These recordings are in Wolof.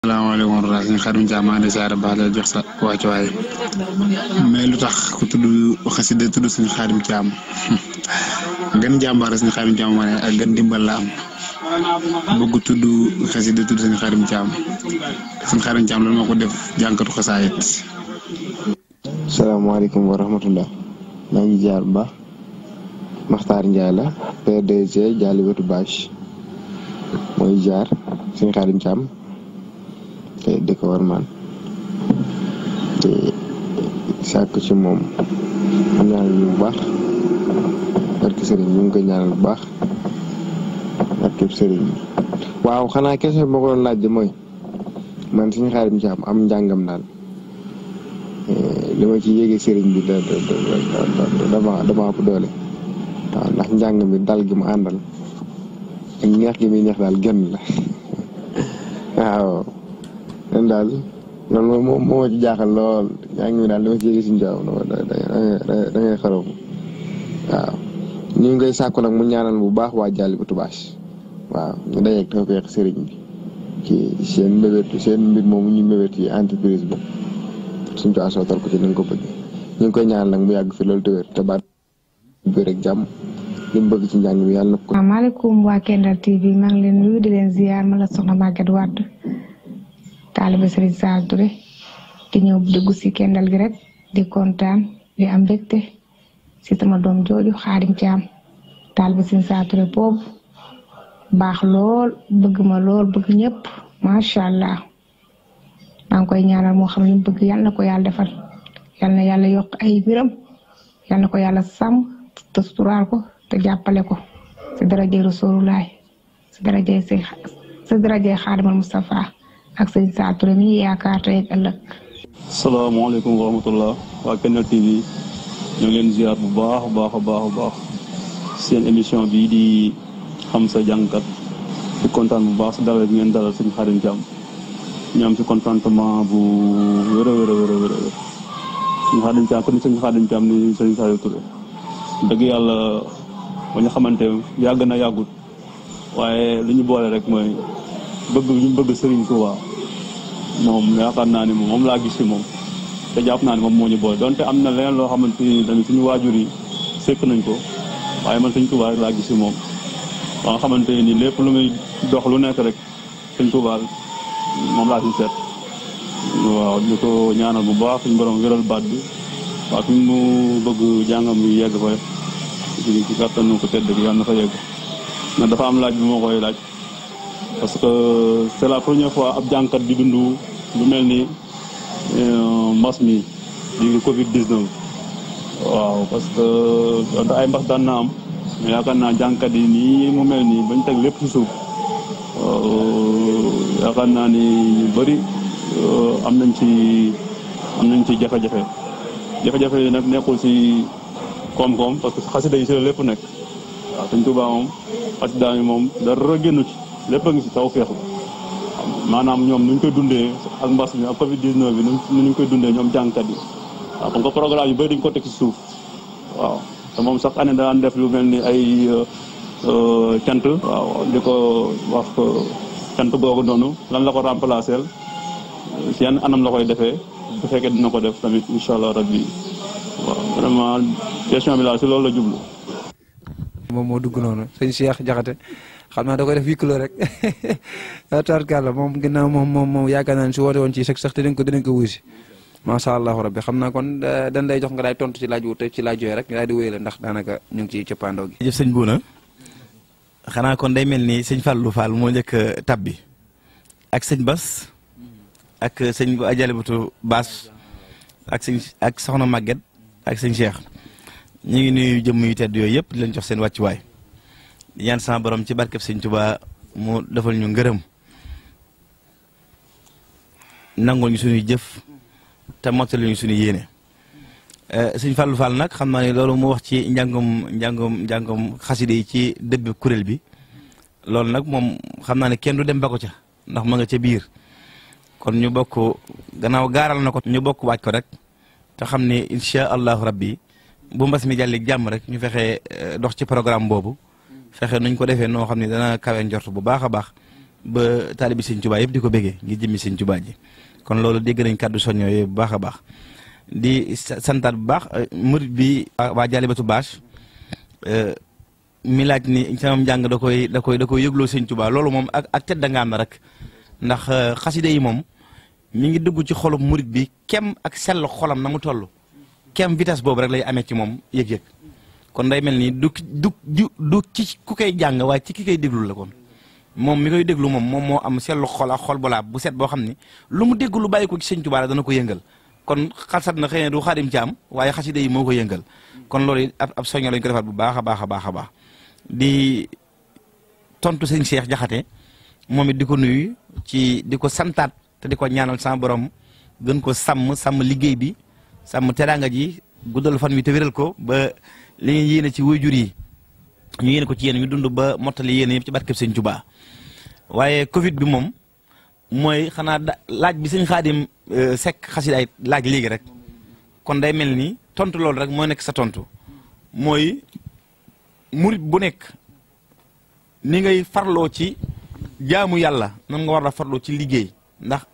salaamaaleykum wa rahmatulah sëñ Xaadim Caam maa ngi lay ziar baax la jox sa wàccuwaay mais lu tax ku tudd xasida tudd sëñ Xaadim Caam gën jàmbaar sëñ Xaadim Caam wane ak gën dimbal la am bëgg tudd xasida tudd sëñ Xaadim Caam sëñ Xaadim Caam lan moo ko def jànkatu xasaayit. salaamaaleykum wa rahmatulah maa ngi ziar bu baax Maxtaar Njaay la PDG Jaalibatu Bâche mooy ziar sëñ Xaadim Caam te dëkk war maan te sàkk ci moom ñaanal bu baax barke sëriñ ñu ngi koy ñaanal bu baax barke sëriñ bi waaw xanaa question bi ma ko doon laaj mooy man suñu Xaadim Caam am njàngam daal li ma ci yéege sëriñ bi dama ëpp doole waaw ndax njàng mi dal gi mu àndal ak neex gi muy neex daal genn la waaw len daal loolu moo ma ci jaaxal lool yaa ngi mi daal dama ci yéegi suñu jaaw da ngay xarom waaw ñu ngi koy sàkku nag mu ñaanal bu baax waa Jaalibatu Bâche waaw ñu dajeeg tawfeex sëriñ bi ci seen mbir moomu ñu mbébét yi entreprise bi suñ ko asootal ko ci ni nga ko bëgg ñu ngi koy ñaanal nag mu yàgg fi loolu te wér te baat bi rek jàmm li mu bëgg ci njàng mi yàlla na ko. asalaamaaleykum waa Kendal TV maa ngi leen nuyu di leen ziar ma la soxna Maguette Wade taalibe Serigne Sall Touré di ñëw dugg si Kendal gi rek di kontaan di am mbégte si sama doom jooju Xaadim Caam taalibe Serigne Sall Touré boobu baax lool bëgg ma lool bëgg ñëpp macha allah maa ngi koy ñaanal moo xam ne bëgg yal na ko yàlla defal yal na yàlla yokk ay biram yal na ko yàlla sàmm te suturaal ko te jàppale ko si darajay Rasulullaay si darajay Xaadimal Mustafa ak sëñ Sall Touré mi yaakaar tey ak ëllëg. salaamaaleykum wa rahmatullah waa Kendal TV ñu ngi leen ziar bu baax a baax seen émission bii di xam sa jàngkat di kontaan bu baax si dalal bi ngeen dalal sëñ Xaadim Caam ñu am si contentement bu wér a sëñ Xaadim Caam kon sëñ Xaadim Caam ni sëñ Sall Touré dëgg yàlla ba ñu xamante yàgg na yàggut waaye li ñu boole rek mooy bëgg Sëriñ Tuubaa moom yaakaar naa ni moom laa gis ci moom te jàpp naa ni moom moo ñu boole donte am na leneen loo xamante ni tamit suñu waajur yi sekk nañ ko waaye man Sëriñ Tuubaa rek laa gis ci moom ba nga xamante ni lépp lu muy dox lu nekk rek Sëriñ Tuubaa moom laa ci seet waaw di ko ñaanal bu baax suñu borom wéral baat bi waaw fi mu bëgg jàngam yi yegg fa ci kàttanu ko tedd gi yàlla na fa yegg mais dafa am laaj bi moo koy laaj parce que c'est la première fois ab jàngkat di dund lu mel ni mbas mi di Covid 19 waaw parce que donte ay mbas daan na am mais yaakaar naa jàngkat yi nii mu mel nii bañ teg lépp ci suuf yaakaar naa ni ñu bëri am nañ ci jafe-jafe yi nag nekkul ci koom-koom parce que xasida yi ci la lépp nekk waaw Sëñ Tuubaa moom xasida yi moom dara génnu ci lépp a ngi ci taw feexu maanaam ñoom nuñ koy dundee ak mbas mi ak Covid 19 bi nuñ koy dundee ñoom jàngkat yi waaw comme que programme yu bëri dañ ko teg ci suuf waaw te moom sax année daan def lu mel ni ay cant waaw di ko wax cant googu noonu lan la ko remplacer si yan anam la koy defee bu fekkee dina ko def tamit incha allah rabbi waaw vraiment question bi daal si loolu la jublu. moom moo dugg noonu sëñ Cheikh Jaxate xam naa da koy def 8 kilos rek tarkalla moom ginnaaw moom yaakaar naa ne su woote woon ci sax te dinañ ko wuy si macha allah rabbi xam naa kon dañ lay jox nga daay tontu ci laaj wu te ci laaj yooyu rek nga daal di wéyale ndax daanaka ñu ngi ci cëppaandoo gi. jëf sëñ Buuna xanaa kon day mel ni sëñ Fallou Fall moo njëkk tab bi ak sëñ Bas ak sëñ Jaalibatu Bâche ak soxna Maguette ak sëñ Cheikh ñu ngi nuyu jëmm yu tedd yooyu yëpp di leen jox seen wàccuwaay di ñaan sama borom ci barkeb sëñ Tuubaa mu defal ñu ngërëm nangul ñu suñuy jëf te mottali ñu suñu yéene sëñ Fallou Fall nag xam naa ne loolu mu wax ci njàngum xaside yi ci dëbb kuréel bi loolu nag moom xam naa ne kenn du dem ba ko ca ndax ma nga ca biir kon ñu bokk gannaaw gaaral na ko ñu bokk waaj ko rek te xam ne incha allahu rabbi bu mbas mi jàlli jàmm rek ñu fexe dox ci programme boobu fexe nuñ ko defee noo xam ne dana kawe njort bu baax a baax ba taalibi sëñ Tuubaa yëpp di ko béggee ngir jëmmi sëñ Tuubaa ji kon loolu dégg nañ kàddu soññoo yooyu bu baax a baax di santaat bu baax murit bi waa Jaalibatu Bâche mi laaj ni sama njàng da koy yëgloo sëñ Tuubaa loolu moom ak tedda nga am na rek ndax xaside yi moom mi ngi dugg ci xolub murit bi kem ak sell xolam na mu toll kem vitesse boobu rek lay amee ci moom yëg-yëg kon day mel ni du ci ku koy jàng waaye ci ki koy déglu la kon moom mi koy déglu moom moo am sellu xol ak xol bu set boo xam ni lu mu dégg lu bàyyi ko ci sëñ Tuubaa dana ko yëngal kon xalsat na xëy na du Xaadim Caam waaye xaside yi moo ko yëngal kon loolu ab soñño lañ ko defaat bu baax a baax a baax a baax di tontu sëñ Cheikh Jaxate moom it di ko nuyu ci di ko santaat te di ko ñaanal sama borom gën ko sàmm liggéey bi sàmm teraanga ji guddal fan wi te wéral ko ba li ngeen yéene ci waajur yi ñu yéene ko ci yéen ñu dund ba mottali yéene yëpp ci barkeb sëñ Tuubaa waaye Covid bi moom mooy xanaa laaj bi sëñ Xaadim Sekk xasida ay laaj léegi rek kon day mel ni tontu loolu rek moo nekk sa tontu mooy murit bu nekk ni ngay farloo ci jaamu yàlla nan nga war a farloo ci liggéey ndax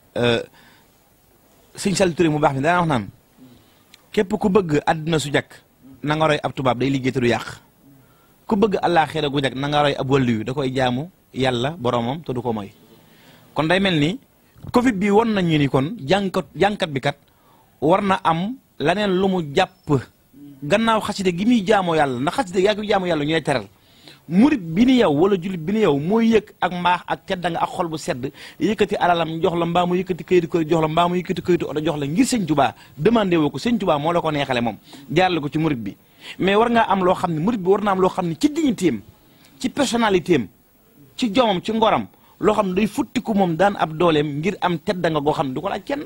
sëñ Saliou Touré mu baax mi dana wax naan képp ku bëgg àddina su jàkk na nga roy ab tubaab day liggéey te du yàq ku bëgg àllaaxira gu jàkk na nga roy ab wàllu da koy jaamu yàlla boromam te du ko moy kon day mel ni Covid bi won nañu ni kon jànkat bi kat war na am laneen lu mu jàpp gannaaw xaside gi muy jaamoo yàlla ndax xaside yaa ngi jaamoo yàlla ñu lay teral murit bi ni yow wala jullit bi ni yow mooy yëg ak mbaax ak tedda nga ak xol bu sedd yëkkati alalam jox la mbaa mu yëkkati këyitu kër jox la mbaa mu yëkkati këyitu oto jox la ngir sëñ Tuubaa demandé woo ko sëñ Tuubaa moo la ko neexale moom jaarale ko ci murit bi mais war ngaa am loo xam ne murit bi war na am loo xam ne ci dignité am ci personnalité am ci jomam ci ngoram loo xam ne day futtiku moom daan ab dooleem ngir am tedda nga goo xam ne du ko laaj kenn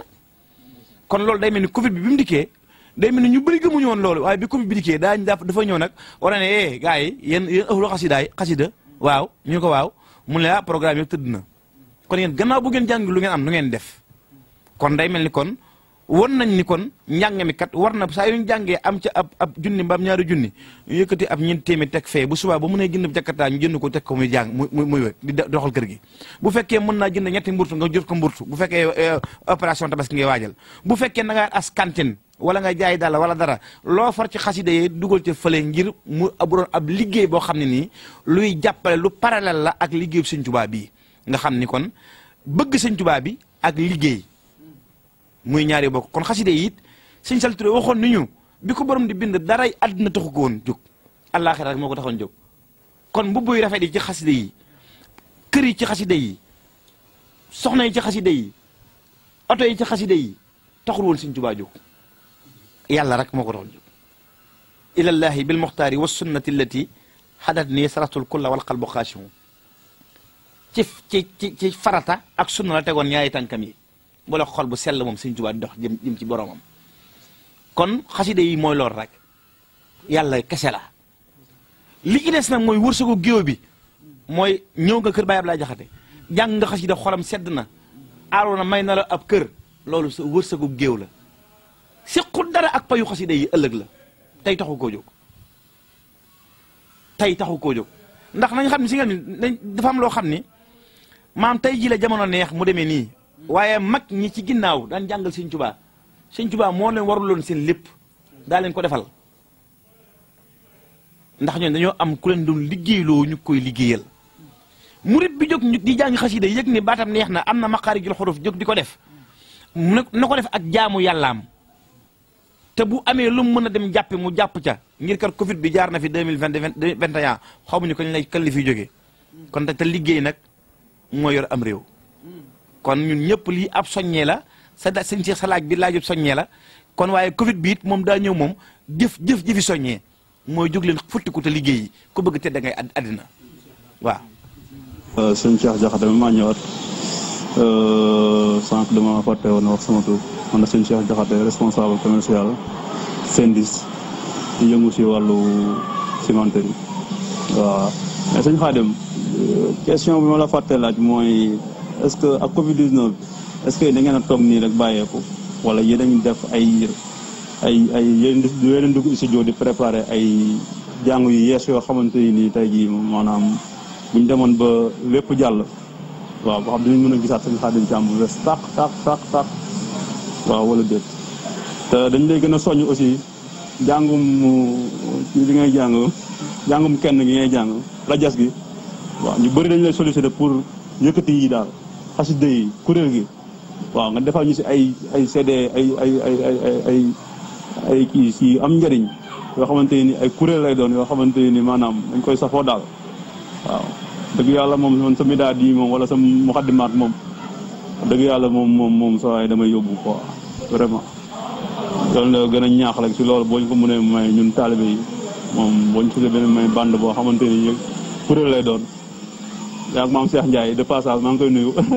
kon loolu day mel ni Covid bi mu dikkee day mel ni ñu bëri gëmuñu woon loolu waaye bi Covid bi dikkee dafa ñëw nag war ne gars yi yéen ëxlu xasida waaw ñu ko waaw mu ne programme yëpp tëdd na kon yéen gannaaw bu ngeen jàng lu ngeen am nu ngeen def kon day mel ni kon won nañ ni kon njàng mi kat war na saa yu ñu jàngee am ca ab junni mbaam ñaari junni ñu yëkkati ab ñeenti téeméer teg fee bu subaa ba mënee jënd jakarta ñu jënd ko teg ko muy jàng muy di doxal kër gi bu fekkee mën naa jënd ñetti mburtu nga jot ko mburtu bu fekkee opération tabaski ngay waajal bu fekkee na nga as cantine wala nga jaay dala wala dara loo far ci xasida yi dugal ca fële ngir mu aburoon ab liggéey boo xam ne nii luy jàppale lu parallèle la ak liggéeyu sëñ Tuubaa bi nga xam ni kon bëgg sëñ Tuubaa bi ak liggéey muy ñaari bokk kon xaside yi it sëñ Saliou Touré waxoon ni ñu bi ko borom di bind daray àddina taxu ko woon jóg àllaaxira rek moo ko taxoon jóg kon mbubb yu rafet yi ci xaside yi kër yi ci xaside yi soxna yi ci xaside yi oto yi ci xaside yi taxul woon sëñ Tuubaa jóg yàlla rek moo ko taxoon jóg ilallahi bil muxtaari wa sunnati allati xadat nii saratul kulla wal qalbu xaashiun ci farata ak sunna la tegoon ñaari tànkam yi boole xol bu sell moom sëñ Tuubaa dox jëm ci boromam kon xaside yi mooy lool rek yàlla kese la li ci des nag mooy wërsëgu géew bi mooy ñëw nga kër Baye Abdoulaye Jaxate jàng nga xasida xolam sedd na aaroon na may na la ab kër loolu sa wërsëgu géew la sequl dara ak payu xaside yi ëllëg la tey taxu koo jóg ndax nañ xam ne si nga ni dafa am loo xam ni maam tey ji la jamono neex mu demee nii waaye mag ñi ci ginnaaw daan jàngal sëñ Tuubaa moo leen waruloon seen lépp daa leen ko defal ndax ñoom dañoo am ku leen doon liggéeyloo ñu koy liggéeyal murit bi jóg di jàng xasida yëg ni baatam neex na am na maqaarijul xuruf jóg di ko def na ko def ak jaamu yàllaam te bu amee lu mu mën a dem jàppe mu jàpp ca ngir kat Covid bi jaar na fi 2021 xamuñu kañ li fi jógee kon te liggéey nag moo yor am réew kon ñun ñëpp lii ab soññee la sëñ Cheikh sa laaj bi laajub soññee la kon waaye Covid bi it moom daa ñëw moom jëfi soññee mooy jóg leen futtiku te liggéey yi ku bëgg te da ngay àddina waaw. sëñ Cheikh Jaxate maa ñëwaat sànq dama fàtte woon wax sama tur man la sëñ Cheikh Jaxate responsable commercial Sendis di yëngu si wàllu cimenterie waaw mais sëñ Xaadim question bi ma la fàtte laaj mooy. est-ce que ak Covid 19 est-ce que da ngeen a toog nii rek bàyyeeku wala yéen a ngi def yéen dugg studio di préparer ay jàng yu yees yoo xamante ni tey jii maanaam bu ñu demoon ba lépp jàll waaw boo xam dinañ mën a gisaat sëñ Xaadim Caam bu bees tàq waaw wala déet te dañ lay gën a soññ aussi jàngum li ngay jàngum kenn gi ngay jàng rajas gi waaw ñu bëri dañ lay solliciter pour yëkkati yi daal xasida yi kuréel gi waaw nga defal ñu si ay CD ay kii si am njëriñ yoo xamante ni ay kuréel lay doon yoo xamante ni maanaam dañ koy safoo daal waaw dëgg yàlla moom man sa midaad yi moom wala sa muxaddimaat moom dëgg yàlla moom sa waaye damay yóbbu quoi vraiment loolu la gën a ñaax rek si loolu boo ñu ko mënee may ñun taalibe yi moom boo ñu tuddee benn may bande boo xamante ni kuréel lay doon yaa ak maam Cheikh Ndiaye de passage maa ngi koy nuyu wax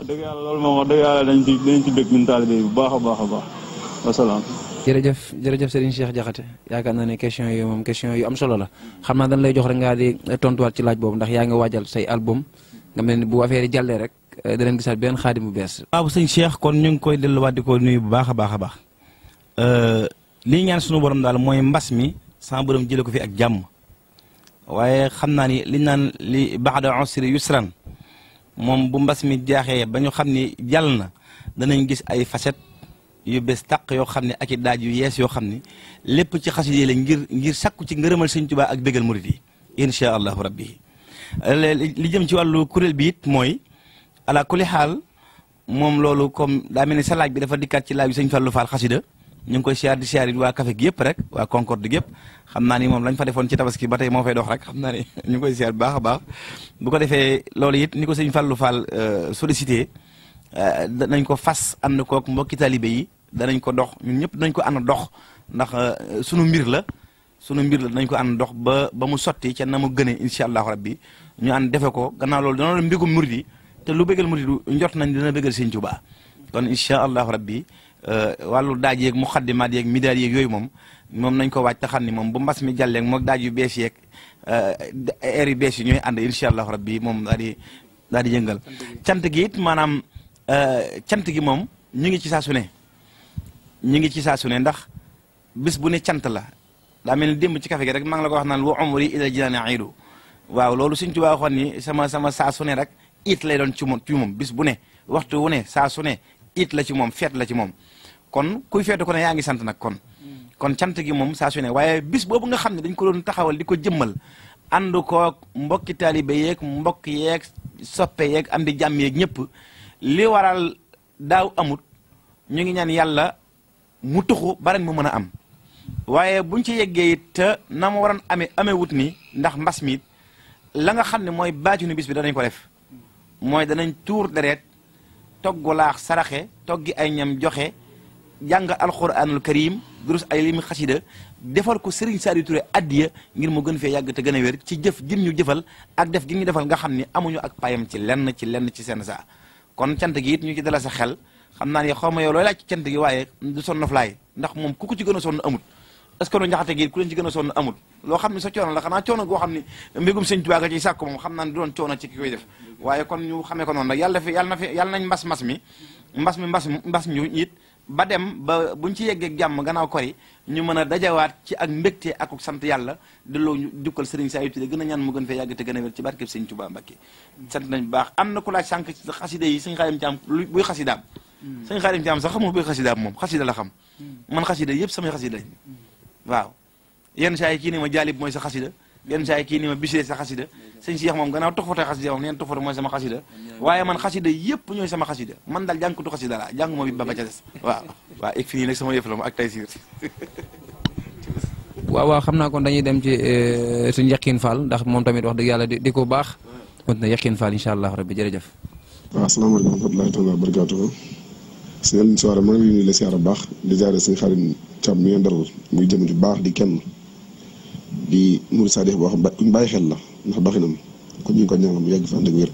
dëgg yàlla loolu moom wax dëgg yàlla dañ ci bëgg ñun taalibe yi bu baax a baax wasalaam. jërëjëf Serigne Cheikh Diakhaté yaakaar naa ne question yi moom question yu am solo la xam naa dañ lay jox rek ngaa di tontuwaat ci laaj boobu ndax yaa ngi waajal say album nga mel ni bu affaire yi jàllee rek danañ gisaat benn xaadim bu bees. waaw sëñ Cheikh kon ñu ngi koy delluwaat di ko nuyu bu baax a baax lii ñaan sunu borom daal mooy mbas mi sama borom jëlee ko fi ak jàmm waaye xam naa ni liñ naan li ba'da usri yusran moom bu mbas mi jaaxee ba ñu xam ni jàll na danañ gis ay facettes yu bees tàq yoo xam ne ak i daaj yu yees yoo xam ne lépp ci xasida la ngir sakku ci ngërëmal sëñ Tuubaa ak bégal murid yi incha allahu rabbi li jëm ci wàllu kuréel bi it mooy ala kulli xaal moom loolu comme daa mel ni sa laaj bi dafa dikkaat ci laaj bi sëñ Fallou Fall xasida ñu ngi koy siyaar di siyaar it waa café gi yëpp rek waa Concorde gi yëpp xam naa ni moom lañ fa defoon ci tabaski ba tey moo fay dox rek xam naa ni ñu ngi koy siyaar bu baax a baax bu ko defee loolu it ni ko sëñ Fallou Fall sollicité danañ ko fas ànd kook mbokki talibé yi danañ ko dox ñun ñëpp danañ ko ànd dox ndax sunu mbir la danañ ko ànd dox ba mu sotti ca na mu gënee incha allahu rabbi ñu ànd defe ko gannaaw loolu dana doon mbégum murid yi te lu bégal murid yi njort nañ dina bégal Sëñ Tuubaa kon incha allahu rabbi wàllu daaj yeeg muxaddimaat yeeg midaad yeeg yooyu moom nañ ko waaj te xam ni moom bu mbas mi jàlleeg moog daaj yu bees yeeg air yu bees yi ñooy ànd incha allahu rabbi moom daal di yëngal cant gi it maanaam cant gi moom ñu ngi ci saa su ne ndax bis bu ne cant la daa mel ni démb ci café gi rek maa ngi la ko wax naan wa umri ila jinaani aidu waaw loolu Sëñ Tuubaa waxoon ni sama saa su ne rek it lay doon ci moom bis bu ne waxtu wu ne saa su ne it la ci moom feet la ci moom kon kuy feetu ko ne yaa ngi sant nag kon cant gi moom saa su ne waaye bis boobu nga xam ne dañ ko doon taxawal di ko jëmmal ànd koog mbokki taalibe yeeg mbokk yeeg soppe yeeg am di jàmm yeeg ñëpp li waral daaw amut ñu ngi ñaan yàlla mu tuxu baren mu mën a am waaye buñ ci yeggee it te na ma waroon amee wut ni ndax mbas mi la nga xam ne mooy baatinu bis bi danañ ko def mooy danañ tuur deret togg laax saraxe toggi ay ñam joxe jàng alquranul karim durus ay limi xasida defal ko Serigne Saliou Touré addiya ngir mu gën fee yàgg te gën a wér ci jëf gim ñu jëfal ak def gi ñu defal nga xam ni amuñu ak payam ci lenn ci seen saa kon cant gi it ñu ci dala sa xel xam naa ne xaw ma yow looy laaj ci cant gi waaye du sonn flaay ndax moom ku ko ci gën a sonn amut est ce que nu njaxate gi ku leen ci gën a sonn amut loo xam ne sa coono la xanaa coono goo xam ne mbégum Sëñ Tuubaa ga ciy sàkk moom xam naa ne du doon coono ci ki koy def waaye kon ñu xamee ko noonu rek yàlla nañ mbas mi it ba dem ba buñ ci yeggee jàmm gannaaw kori ñu mën a dajawaat ci ak mbégte ak sant yàlla delloo ñu jukkal Serigne Saliou Touré gën a ñaan mu gën fee yàgg te gën a wér ci barkeb Sëñ Tuubaa Mbàkke sant nañ bu baax am na ku laaj sànq ci xasida yi Sëñ Xaadim Caam buy xasidaam Sëñ Xaadim Caam sax xamul buy xasidaam moom xasida la xam man xasida yëpp samay xasida lañ waaw yenn saa yi kii ni ma jaalib mooy sa xasida yenn saa yi kii ni ma bisee sa xasida Sëñ Cheikh moom gannaaw toxfate xasida moom neen toxfate mooy sama xasida waaye man xasida yëpp ñooy sama xasida man daal jàngkutu xasida la jàng moom it ba ca des waaw ik fii nag sama yëf la ma ak tay siir waaw xam naa kon dañuy dem ci suñu Yakhine Fall ndax moom tamit wax dëgg yàlla di ko baax kon na Yakhine Fall incha allah rabbi jërëjëf waaw asalaamaaleykum wa rahmatulahi taala wa barakaatuhu sëñ Soare maa ngi leen di la siyaar baax di jaare Sëñ Xaadim Caam mi ngeen dalal muy jëm ju baax di kenn di murid saadix boo xam kuñ bàyyi xel la ndax doxinam kon ñu ngi ko ñaanal mu yàgg fa ànd ak wér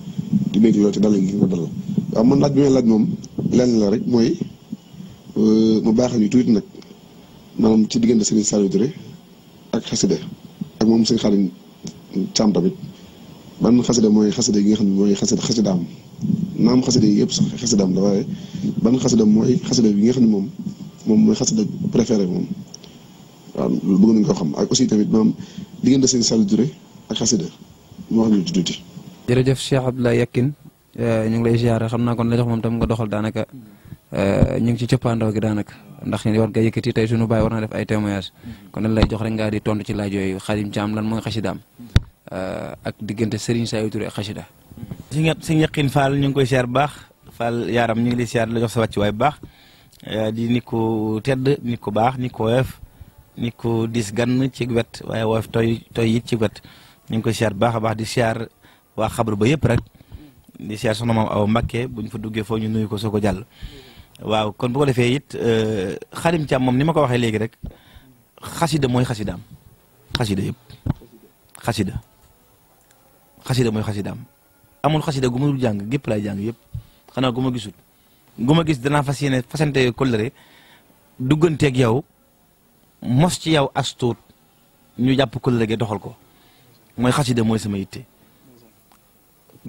di métti loolu ci dalal gi nga dalal waaw man laaj bi may laaj moom lenn la rek mooy mu baaxal ñu tuuti nag maanaam ci diggante Serigne Saliou Touré ak xasida ak moom Sëñ Xaadim Caam tamit ban xasida mooy xasida gi nga xam ne mooy xasidaam naam xasida yi yëpp sax xasidaam la waaye ban xasida mooy xasida bi nga xam ne moom mooy xasida préféré moom waaw loolu bëgg nañu ko xam ak aussi tamit maanaam diggante Sëñ Saliou Touré ak xasida mu wax ñu ci tuuti jërëjëf Cheikh Abdoulaye Yakhine ñu ngi lay ziare xam naa kon la jox moom tam nga doxal daanaka ñu ngi ci cëppaandaw gi daanaka ndax war nga yëkkati tey suñu bàyyi war na def ay témoignage kon dañ lay jox rek ngaa di tontu ci laaj yooyu Khadim Thiam lan mooy xasidaam ak diggante Serigne Saliou Touré ak xasida. Sëñ Yakhine Fall ñu ngi koy ziar bu baax Fall yaaram ñu ngi lay ziar la jox sa wàccuwaay bu baax di nit ko tedd nit ko baax nit ko woyof nit ko dis gan ci wet waaye woyof toy it ci wet ñu ngi koy ziar bu baax a baax di ziar waa xabru ba yëpp rek. di siyaar soxna maam aw Mbakke buñ fa duggee foo ñu nuyu ko soo ko jàll waaw kon bu ko defee it Khadim Thiam moom ni ma ko waxee léegi rek xasida mooy xasidaam xasida yëpp xasida mooy xasidaam amul xasida gu ma dul jàng gépp laay jàng yëpp xanaa gu ma gisul gu ma gis danaa fas yéene fasante kóllëre dugganteeg yow mos ci yow as tuut ñu jàpp kóllëre gi doxal ko mooy xasida mooy sama yitte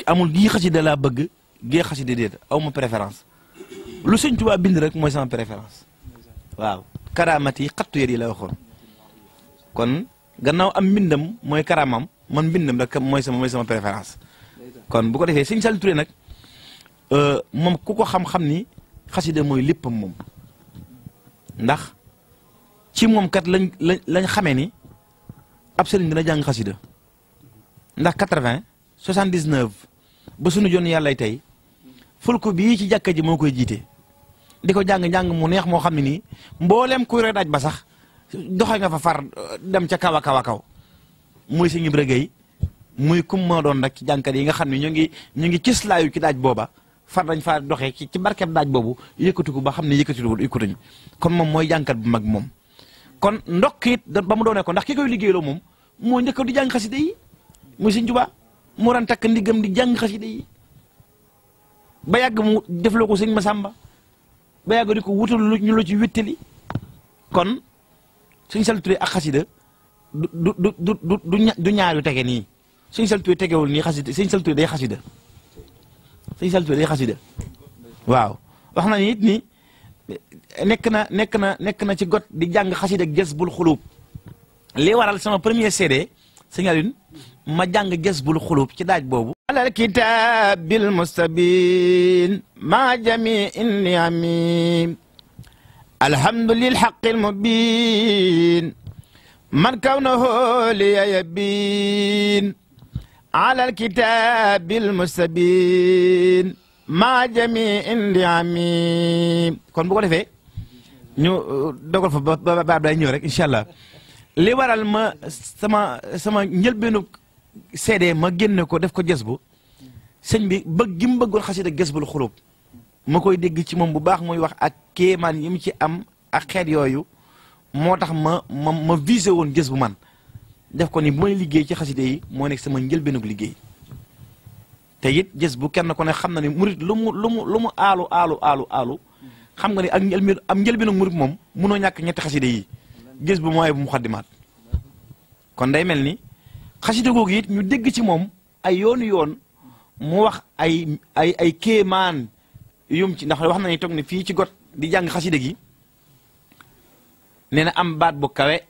amul gii xasida laa bëgg gee xasida déet aw ma préférence lu Sëñ Tuubaa bind rek mooy sama préférence waaw karaamati xattu yër yi la waxoon kon gannaaw am mbindam mooy karaamam man mbindam rek mooy sama préférence kon bu ko defee Sëñ Saliou Touré nag moom ku ko xam-xam ni xasida mooy léppam moom ndax ci moom kat lañ xamee ni ab sëriñ dina jàng xasida ndax 80 79 ba sunu joon yàlla tey fulku bii ci jàkka ji moo koy jiite di ko jàng mu neex moo xam ne nii mboolem kuy re daaj ba sax doxe nga fa far dem ca kaw a kaw a kaw muy Sëñ Ibra Gueye muy kum moo doon rek ci jànkat yi nga xam ne ñu ngi cislaayu ci daaj booba far dañ faa doxee ci barkeb daaj boobu yëkkatiku ba xam ne yëkkatuñu kon moom mooy jànkat bu mag moom kon ndokk it ba mu doonee ko ndax ki koy liggéeyloo moom moo njëkk di jàng xasida yi muy Sëñ Tuubaa mu ran takk ndiggam di jàng xasida yi ba yàgg mu defloo ko Sëñ Masamba ba yàgg di ko wutal ñu la ci wéttali kon Sëñ Saliou Touré ak xasida du ñaar yu tege nii Sëñ Saliou Touré tegewul nii xasida Sëñ Saliou Touré day xasida Sëñ Saliou Touré day xasida waaw wax na ni it ni nekk na ci got di jàng xasida Jazbul Xuluub li waral sama premier CD Sëñ Aliou ma jàng Jazbul Xuluub ci daaj boobu alal kitaabil mustabin ma jami inni ami alhamdulil haqqil mubin man kawnahu liya yabin alal kitaabil mustabin ma jami inni ami kon bu ko defee ñu dogal fa ba day ñëw rek incha allah li waral ma sama njëlbeenu CD ma génne ko def ko Jazbu sëñ bi bëgg gi mu bëggoon xasida Jazbul Xuluub ma koy dégg ci moom bu baax muy wax ak kéemaan yi mu ci am ak xeet yooyu moo tax ma visé woon Jazbu man def ko ni bu may liggéey ci xasida yi moo nekk sama njëlbeenug liggéey te it Jazbu kenn ko ne xam na ni murit lu mu aalu xam nga ni ak am njëlbeenug murit moom munoo ñàkk ñetti xasida yi Jazbu mooy bu muxaddimaat kon day mel ni xasida googu it ñu dégg ci moom ay yoon mu wax ay kéemaan yum ci ndax wax na ni toog ne fii ci got di jàng xasida gi nee na am baat bu kawe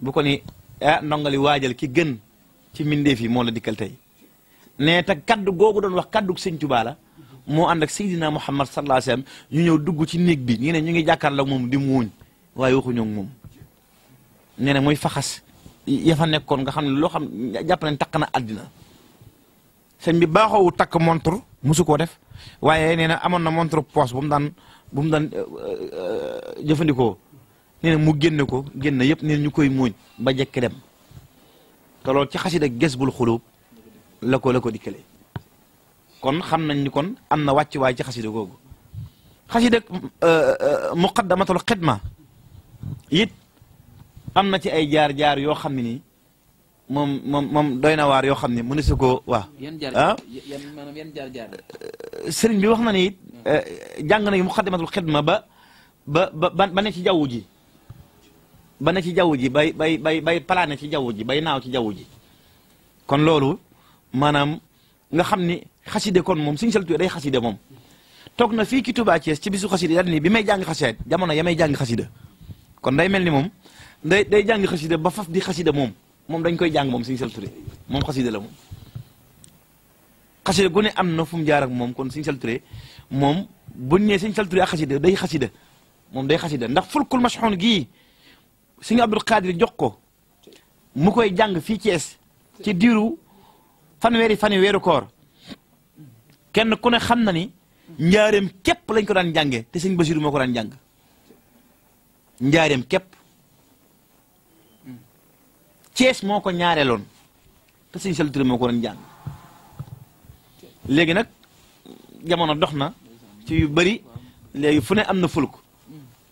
bu ko ni ndongali waajal ki gën ci mbindeef yi moo la dikkal tey ne te kaddu googu doon wax kaddu Sëñ Tuubaa la moo ànd ak Seydina Muhammad sallallahu alayhi wa sallam ñu ñëw dugg ci néeg bi ñu ngi jàkkaarloo ak moom di muuñ waaye waxuñoo ak moom nee na muy faxas ya fa nekkoon nga xam ne loo xam jàpp nañ takk na àddina sëñ bi baaxoowu takk montre mosu koo def waaye nee na amoon na montre poche bu mu daan jëfandikoo nee na mu génne ko génne yëpp nee na ñu koy muuñ ba jekki dem te loolu ci xasida Jazbul Xuluub la ko dikkale kon xam nañ ni kon am na wàcc waay ci xasida googu xasida Muqaddamatul Xidma it am na ci ay jaar-jaar yoo xam ne nii moom doy na waar yoo xam ne mënu si ko waaw. yan jaar sëriñ bi wax na ni it jàng na Muqaddimatul Xidma ba ne ci jaww ji ba ne ci jaww ji bay palaane ci jaww ji bay naaw ci jaww ji kon loolu maanaam nga xam ni xaside kon moom Sëñ Saliou Touré day xaside moom toog na fii ci Touba Thiès ci bisu xaside daal ni bi may jàng xaside jamono ya may jàng xaside kon day mel ni moom day jàng xasida ba faf di xasida moom dañ koy jàng moom Sëñ Saliou Touré moom xasida la moom xasida gu ne am na fu mu jaar ak moom kon Sëñ Saliou Touré moom buñ nee Sëñ Saliou Touré ak xasida day xasida moom day xasida ndax fulkul mashxuun gii Sëñ Abdul Qadir jox ko mu koy jàng fii Thiès ci diiru fanweeri weeru koor kenn ku ne xam na ni njaareem képp lañ ko daan jànge te Sëñ Basiru moo ko daan jàng njaareem képp Thiès moo ko ñaareeloon te Sëñ Saliou Touré moo ko doon jàng léegi nag jamono dox na ci yu bëri léegi fu ne am na fulk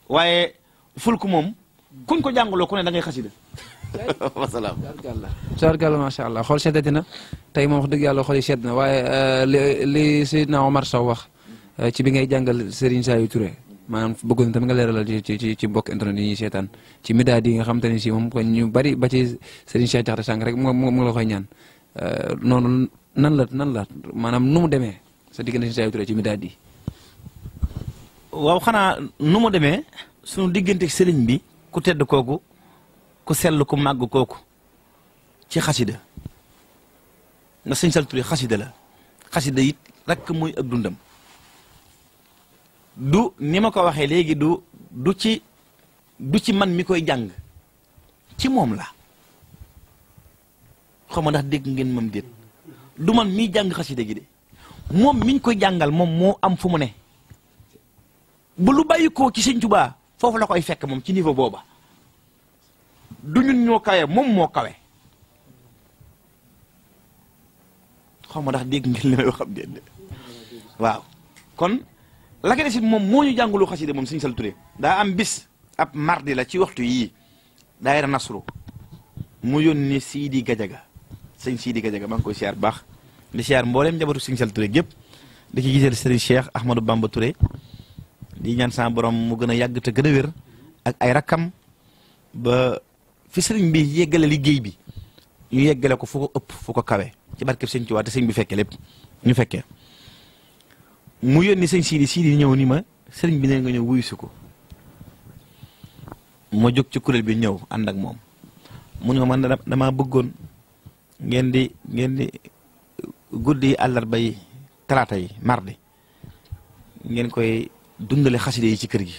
waaye fulk moom kuñ ko jàngaloo ku ne da ngay xasida wasalaam. tubaarkàlla macha allah xool seddati na tey moom wax dëgg yàlla xool yi sedd na waaye li Seydina Omar Sow wax ci bi ngay jàngal Serigne Saliou Touré maanaam bëggoon tamit nga leeralal ci mbokk internet yi ñuy seetaan ci midaad yi nga xam te ne si moom kon ñu bari ba ci Serigne Cheikh Diakhaté sàng rek mu la koy ñaan noonu nan la maanaam nu mu demee sa diggante Serigne Saliou Touré ci midaad yi. waaw xanaa nu mu demee sunu diggante sëriñ bi ku tedd kooku ku sell ku màgg kooku ci xasida nga Sëñ Saliou Touré xasida la xasida it rek muy ak dundam du ni ma ko waxee léegi du ci man mi koy jàng ci moom la xaw ma ndax dégg ngeen mam déet du man miy jàng xasida gi de moom miñ koy jàngal moom moo am fu mu ne bu lu bàyyi koo ci Sëñ Tuubaa foofu la koy fekk moom ci niveau booba du ñun ñoo kawe moom moo kawe xaw ma ndax dégg ngeen li may wax am déet waaw kon la ko desit moom moo ñu jàngalu xasida moom Sëñ Saliou Touré daa am bis ab mardi la ci waxtu yii daayira Nasru mu yónni Sidi Gajaga sëñ Sidi Gajaga maa ngi koy siyaar baax di siyaar mbooleem njabootu Sëñ Saliou Touré gépp di ci gisal Serigne Cheikh Ahmadou Bamba Touré di ñaan sa borom mu gën a yàgg te gën a wér ak ay rakkam ba fi sëriñ bi yeggale liggéey bi ñu yeggale ko fu ko ëpp fu ko kawe ci barkeb Sëñ Tuubaa te sëñ bi fekkee lépp ñu fekkee mu yónni sëñ Sidi ñëw ni ma sëriñ bi ne nga ñëw wuyu si ko ma jóg ci kuréel bi ñëw ànd ak moom mu ne ma man damaa bëggoon ngeen di guddi àllarba yi talaata yi mardi ngeen koy dundale xaside yi ci kër gi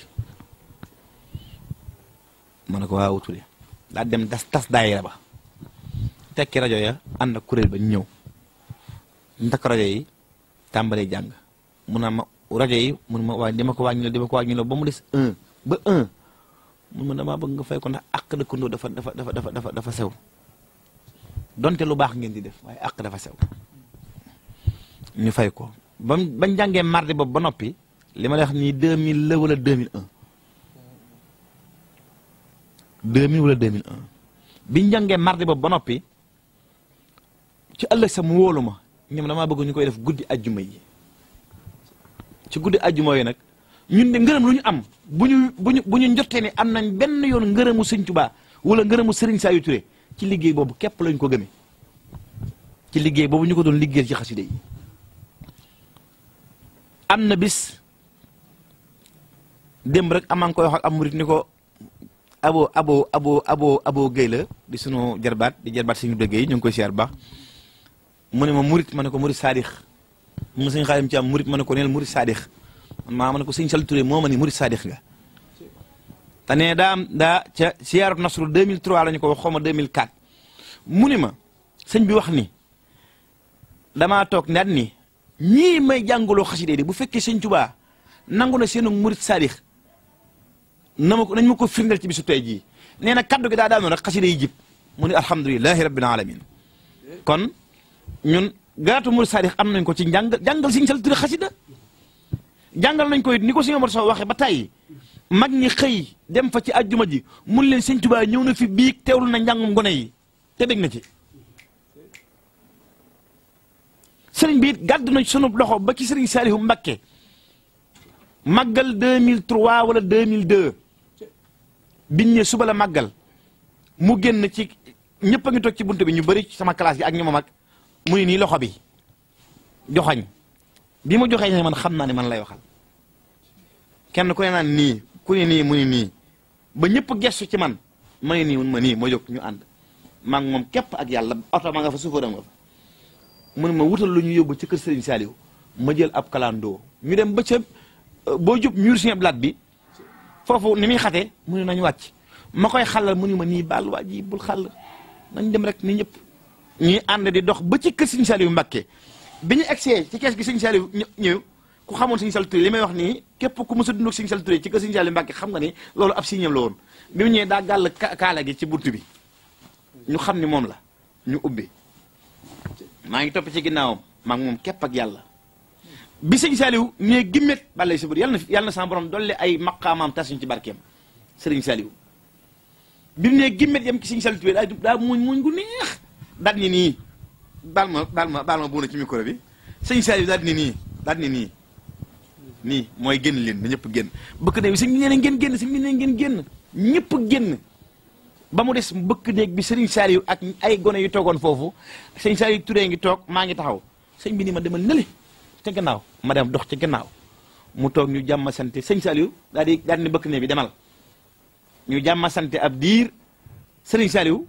ma ne ko waaw Touré daa dem tas daayira ba tekki rajo ya ànd ak kuréel ba ñëw ñu takk rajo yi tàmbalee jàng mun naa ma rajo yi mun ma waa dama ko wàññi la ba mu des 1 ba 1 mun ma damaa bëgg nga fay ko ndax àq dëkkandoo dafa sew donte lu baax ngeen di def waaye àq dafa sew ñu fay ko bañ jàngee mardi boobu ba noppi li ma lay wax nii 2000 la wala 2001 2000 wala 2001 biñ jàngee mardi boobu ba noppi ci ëllëg sa mu wóolu ma ñoom damaa bëgg ñu koy def guddi ajjuma yi ci guddi ajjuma yi nag ñun de ngërëm lu ñu am bu ñu njortee ne am nañ benn yoon ngërëmu Sëñ Tuubaa wala ngërëmu Sëriñ Saliou Touré ci liggéey boobu képp lañ ko gëmee ci liggéey boobu ñu ko doon liggéey ci xaside yi am na bis démb rek amaa ngi koy wax ak am murit ni ko abo Guèye la di sunu jarbaat di jarbaat Sëñ Ibra Guèye ñu ngi koy siyaar baax mu ne ma murit ma ne ko murit saadix mu Sëñ Xaadim ci am murit ma ne ko neel murit saadix ma ne ko Sëñ Saliou Touré moo ma ni murit saadix nga te ne daa ca siyaaru Nasru 2003 la ñu ko wax xaw ma 2004 mu ni ma sëñ bi wax ni damaa toog ndaat ni ñii may jàngaloo xaside di bu fekkee Sëñ Tuubaa nangu na seenu murit saadix nañ ma ko firndeel ci bisu tey jii nee na kaddu gi daa daanoon rek xaside yi jib mu ni alhamdulilahi rabbil alamin kon ñun garaatu murit saadix am nañ ko ci jàngal Sëñ Saliou Touré xasida jàngal nañ ko it ni ko Sëñ Omar Sow waxee ba tey mag ñi xëy dem fa ci àjjuma ji mun leen Sëñ Tuubaa ñëw na fi biig teewlu na njàngum gone yi te dégg na ci sëriñ bi it gàddu na sunu loxo ba ci sëriñ Saalihu Mbakke màggal 2003 wala 2002 biñ ne suba la màggal mu génn ci ñëpp a ngi toog ci buntu bi ñu bëri ci sama classe gi ak ñi ma mag mu ni nii loxo bi joxañ bi ma joxee ne man xam naa ne man lay waxal kenn ku ne naan nii ku ne nii mu ni nii ba ñëpp gestu ci man ma ne nii mun ma nii ma jóg ñu ànd maa ngi moom képp ak yàlla oto ma nga fa suufara nga fa mu ne ma wutal lu ñu yóbbu ci kër Serigne Saliou ma jël ab kalandoo ñu dem ba ca boo jub mur Sëñ Abdou Lahad bi foofu ni muy xatee mu ne nañu wàcc ma koy xàllal mu ne ma nii baal waa ji bul xàll nañ dem rek ni ñëpp ñuy ànd di dox ba ci kër Serigne Saliou Mbacké bi ñu egsee ci kees gi Serigne Saliou ñëw ku xamoon Serigne Saliou Touré li may wax nii képp ku mës a dund ak Serigne Saliou Touré ci kër Serigne Saliou Mbacké xam nga ni loolu ab signam la woon bi mu ñëwee daa gàll kaala gi ci buntu bi ñu xam ni moom la ñu ubbi maa ngi topp ci ginnaawam maa ngi moom képp ak yàlla bi Serigne Saliou ñee gimmet balay si bër yàlla na sama borom dolli ay maqaamaam tasuñ ci barkeem Serigne Saliou bi mu nee gimmet yam ci Serigne Saliou Touré daa muñ gu neex daal ni nii baal ma buuna ci micro bi Serigne Saliou daal ni nii mooy génn leen na ñëpp génn bëkk néeg bi sëñ bi nee na ngeen génn sëñ bi nee ngeen génn ñëpp génn ba mu des bëkk néeg bi Serigne Saliou ak ay gone yu toogoon foofu Serigne Saliou Touré ngi toog maa ngi taxaw sëñ bi ni ma demal nële ca gannaaw ma dem dox ca gannaaw mu toog ñu jàmma sante sëñ Saliou daal di ni bëkk néeg bi demal ñu jàmma sante ab diir Serigne Saliou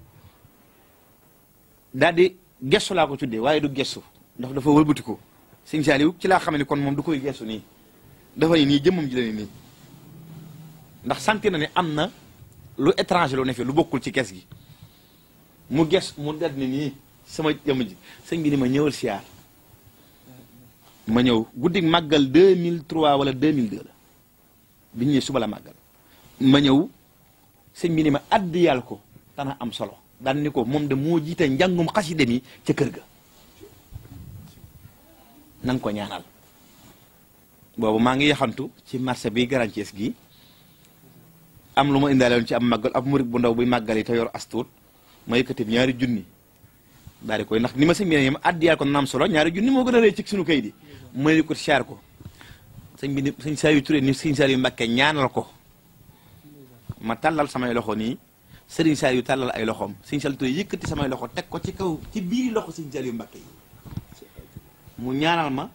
daal di gestu laa ko tuddee waaye du gestu ndax dafa wëlbati ko sëñ Saliou ci laa xam ne kon moom du koy gestu nii dafa ni nii jëmmam ji la ni nii ndax santi na ne am na lu étranger lu ne fi lu bokkul ci kees gi mu ges mu dal ni nii sama jëmm ji sëñ bi ni ma ñëwal siyaar ma ñëw guddi màggal 2003 wala 2002 la bi ñu ñëwee suba la màggal ma ñëw sëñ bi ni ma addi yàlla ko dana am solo daan ni ko moom de moo jiite njàngum xaside mi ca kër ga na nga ko ñaanal boobu maa ngi yaxantu ci marché bi Grand Thiès gi am lu ma indaale woon ci am màggal ab murit bu ndaw buy màggal yi te yor astuut ma yëkkati ñaari junni daal di koy ndax ni ma sëñ bi ne ma addiyaal ko naam solo ñaari junni moo gën a rëy ci suñu kayit yi ma ne ko siyaar ko sëñ bi ni sëñ Saliou Touré ni sëñ Saliou Mbacké ñaanal ko ma tàllal samay loxo nii Serigne Saliou tàllal ay loxoom sëñ Saliou Touré yëkkati samay loxo teg ko ci kaw ci biir loxo sëñ Saliou Mbacké yi mu ñaanal ma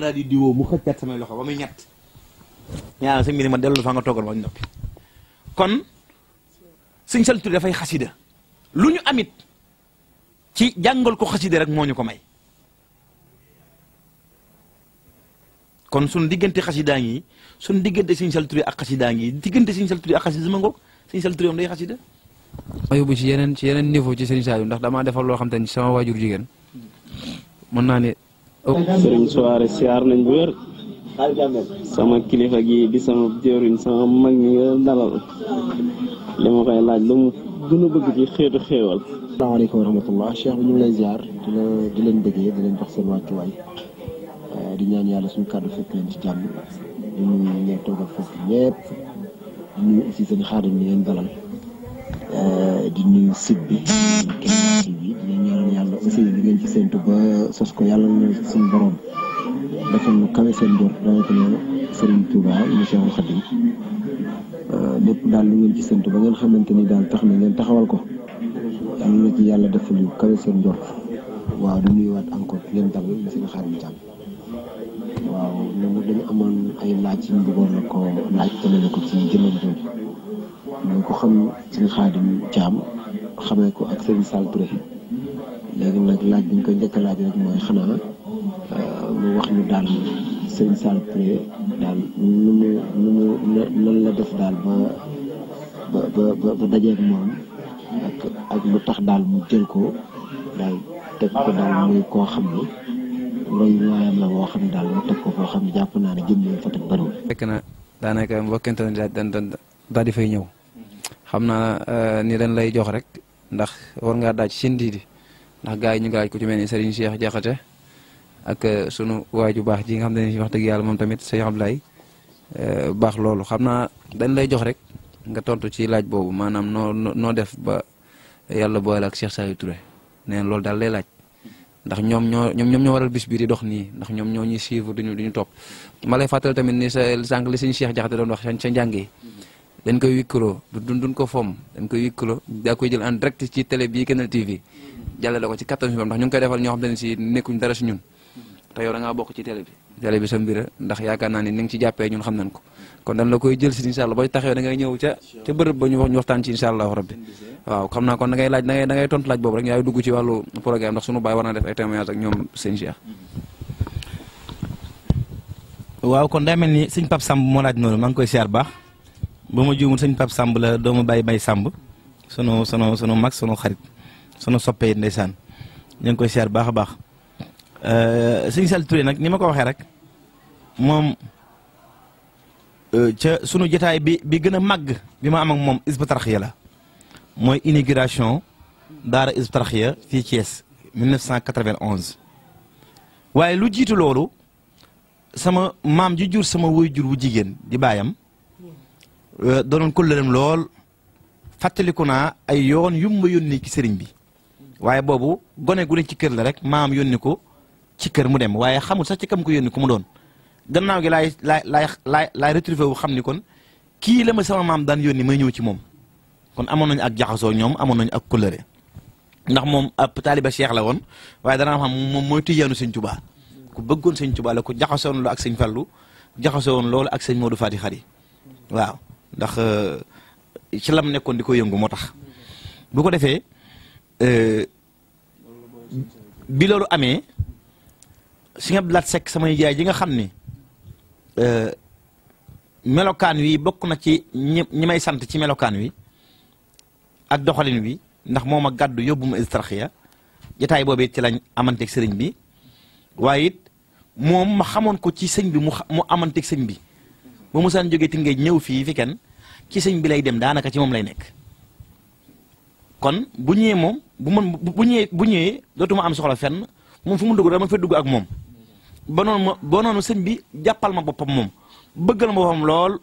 daal di diwoo mu xëccaat samay loxo ba muy ñett ñaanal sëñ bi ni ma dellu fa nga toogal ma ñu noppi kon sëñ Saliou Touré dafay xasida lu ñu amit ci jàngal ko xasida rek moo ñu ko may kon suñ diggante xasidaa ngi suñ diggante sëñ Saliou Touré ak xasidaa ngi diggante sëñ Saliou Touré ak xasida sama ngoog sëñ Saliou Touré moom day xasida ma yóbbu ci yeneen niveau ci sëñ Saliou ndax damaa defal loo xam te ni sama waajur jigéen mën naa ne sëriñ soirée siyaar nañ bu wér sama kilifa gi di sama jëriñ sama mag ñi nga dalal li ma koy laaj lu mu gën a bëgg ci xeetu xéewal. asalaamaaleykum wa rahmatullah Cheikh bi ñu ngi lay ziar di leen bëggee di leen jox seen wàccuwaay di ñaan yàlla suñu kàddu fekk leen ci jàmm di nuyu ñeen toogal foofu ñëpp di nuyu aussi seen xaadim ni leen dalal di nuyu site bi Kenn TV bi di ñaan yàlla aussi li ngeen ci séntu ba sos ko yàlla na suñu borom defal lu kawe seen njort rawatina Serigne Touba mu Cheikhul Khadim lépp daal lu ngeen ci séntu ba ngeen xamante ni daal tax na ngeen taxawal ko yàlla na ci yàlla defal lu kawe seen njort waaw di nuyuwaat encore leen dalal la seen xaadim jàmm waaw ñoom dañu amoon ay laaj yi ñu bëggoon na ko laaj jëmale ko ci jëmmam jooju mooy ko xam sëñ Xaadim Caam xamee ko ak sëñ Saliou Touré léegi nag laaj bi ñu koy njëkk a laaj rek mooy xanaa mu wax ñu daal sëñ Saliou Touré daal nan la def daal ba dajeeg moom ak lu tax daal mu jël ko daal teg ko daal muy koo xam ni roy waayam la boo xam ne daal mu teg ko foo xam ne jàpp naa ne jëm nañ fa teg bëriwul. fekk na daanaka mbokkente ne daal di fay ñëw xam naa ni dañ lay jox rek ndax war ngaa daaj seen diidi ndax gars yi ñu ngi laaj ku ci mel ni Serigne Cheikh Diakhaté ak sunu waaju baax ji nga xam ne wax dëgg yàlla moom tamit Cheikh Abdoulaye baax loolu xam naa dañ lay jox rek nga tontu ci laaj boobu maanaam noo def ba yàlla boole ak Cheikh Saliou Touré nee loolu daal lay laaj. ndax ñoom ñoo waral bis bi di dox nii ndax ñoom ñoo ñuy suivre duñu topp ma lay fàttali tamit ni sa sànq li suñu Cheikh Diakhaté doon wax sa njàng yi dañ koy wikkaloo duñ ko fomm dañ koy wikkaloo daa koy jël en direct ci télé bii Kenn TV jàllale ko ci 14 ndax ñu ngi koy defal ñoo xam ne si nekkuñ dara si ñun te yow da ngaa bokk ci télé bi sa mbir ndax yaakaar naa ni ni nga ci jàppee ñun xam nañ ko kon dañ la koy jël si incha allah booy taxawee da ngay ñëw ca bërëb ba ñu waxtaan ci incha allahu rabbi waaw xam naa kon da ngay laaj da ngay tontu laaj boobu rek yaay dugg ci wàllu programme ndax sunu baay war na def ay témoignage ak ñoom sëñ Cheikh. waaw kon daa mel ni sëñ Pape Samb moo laaj noonu maa ngi koy siyaar baax ba ma juumul sëñ Pape Samb la doomu Baye Baye Samb sunu mag sunu xarit sunu soppee ndeysaan ñu ngi koy siyaar baax a baax sëñ Sall Touré nag ni ma ko waxee rek moom ca sunu jotaay bi gën a màgg bi ma am ak moom Hizbut Tarqiyyah la mooy inauguration daara Hizbut Tarqiyyah fii Thiès 1991 waaye lu jiitu loolu sama maam ji jur sama waajur wu jigéen di baayam doonoon kóllëreem lool fàttaliku naa ay yoon yu ma yónni ci sëriñ bi waaye boobu gone gu ne ci kër la rek maam yónni ko ci kër mu dem waaye xamul sax ci kam ko yónni ku mu doon gannaaw gi laay retrouvé wu xam ni kon kii la ma sama maam daan yónni may ñëw ci moom kon amoon nañu ak jaxasoo ñoom amoon nañu ak kóllëre ndax moom ab taaliba Cheikh la woon waaye danaa xam moom mooy tijaanu sëñ Tuubaa ku bëggoon sëñ Tuubaa la ku jaxasoo woon loolu ak sëñ Fallu jaxasoo woon loolu ak sëñ Modou Fati Xari waaw ndax ci lam nekkoon di ko yëngu moo tax bu ko defee bi loolu amee Sëñ Abdou Lahad Seck samay jaay ji nga xam ni melokaan wi bokk na ci ñi may sant ci melokaan wi ak doxalin wi ndax moom a gàddu yóbbu ma Hizbut Tarqiyyah jotaay boobu it ci lañ amanteeg sëriñ bi waaye it moom ma xamoon ko ci sëñ bi mu amanteeg sëñ bi ba mu saan jógee Tëngéej ñëw fii fi kenn ci sëñ bi lay dem daanaka ci moom lay nekk kon bu ñëwee moom bu ñëwee dootuma am soxla fenn moom fu mu dugg dama fa dugg ak moom ba noonu sëñ bi jàppal ma boppam moom bëggal ma boppam lool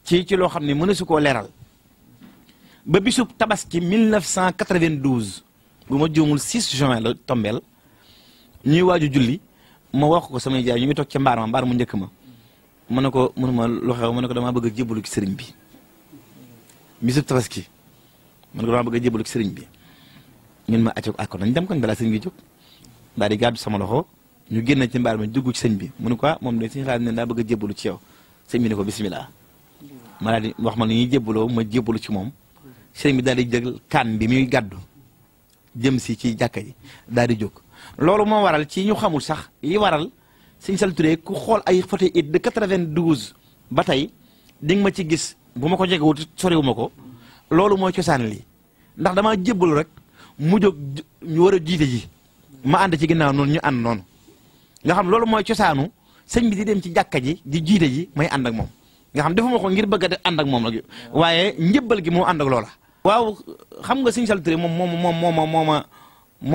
ci loo xam ne mën na su koo leeral ba bisub tabaski 1992 bu ma juumul 6 juin la tombeel ñuy waaju julli ma wax ko samay jaay ñu ngi toog ca mbaar mu njëkk ma mu ne ko mënuma lu xew ma ne ko damaa bëgg a jébbalu ci sëriñ bi bisub tabaski ma ne ko damaa bëgg a jébbalu ci sëriñ bi ñun ma acco ak ko nañ dem koñ balaa sëriñ bi jóg daal di gàddu sama loxo ñu génn ci mbaar mi dugg ci sëñ bi mu ne ko moom de suñu xalaat ne daa bëgg a jébbalu ci yow sëñ bi ne ko bisimilah ma daal di wax ma ni ñuy jébbaloo ma jébbalu ci moom sëñ bi daal di jël kaan bi muy gàddu jëm si ci jàkka ji daal di jóg loolu moo waral ci ñu xamul sax yi waral Sëñ Sall Touré ku xool ay photo it de 92 ba tey di nga ma ci gis bu ma ko jegewut soriwu ma ko loolu mooy cosaan lii ndax damaa jébbalu rek mu jóg ñu war a jiite ji ma ànd ci ginnaaw noonu ñu ànd noonu nga xam loolu mooy cosaanu sëñ bi di dem ci jàkka ji di jiite ji may ànd ak moom nga xam defuma ko ngir bëgg a ànd ak moom nag waaye njëbbal gi moo ànd ak loola. waaw xam nga Sëñ Sall Touré moo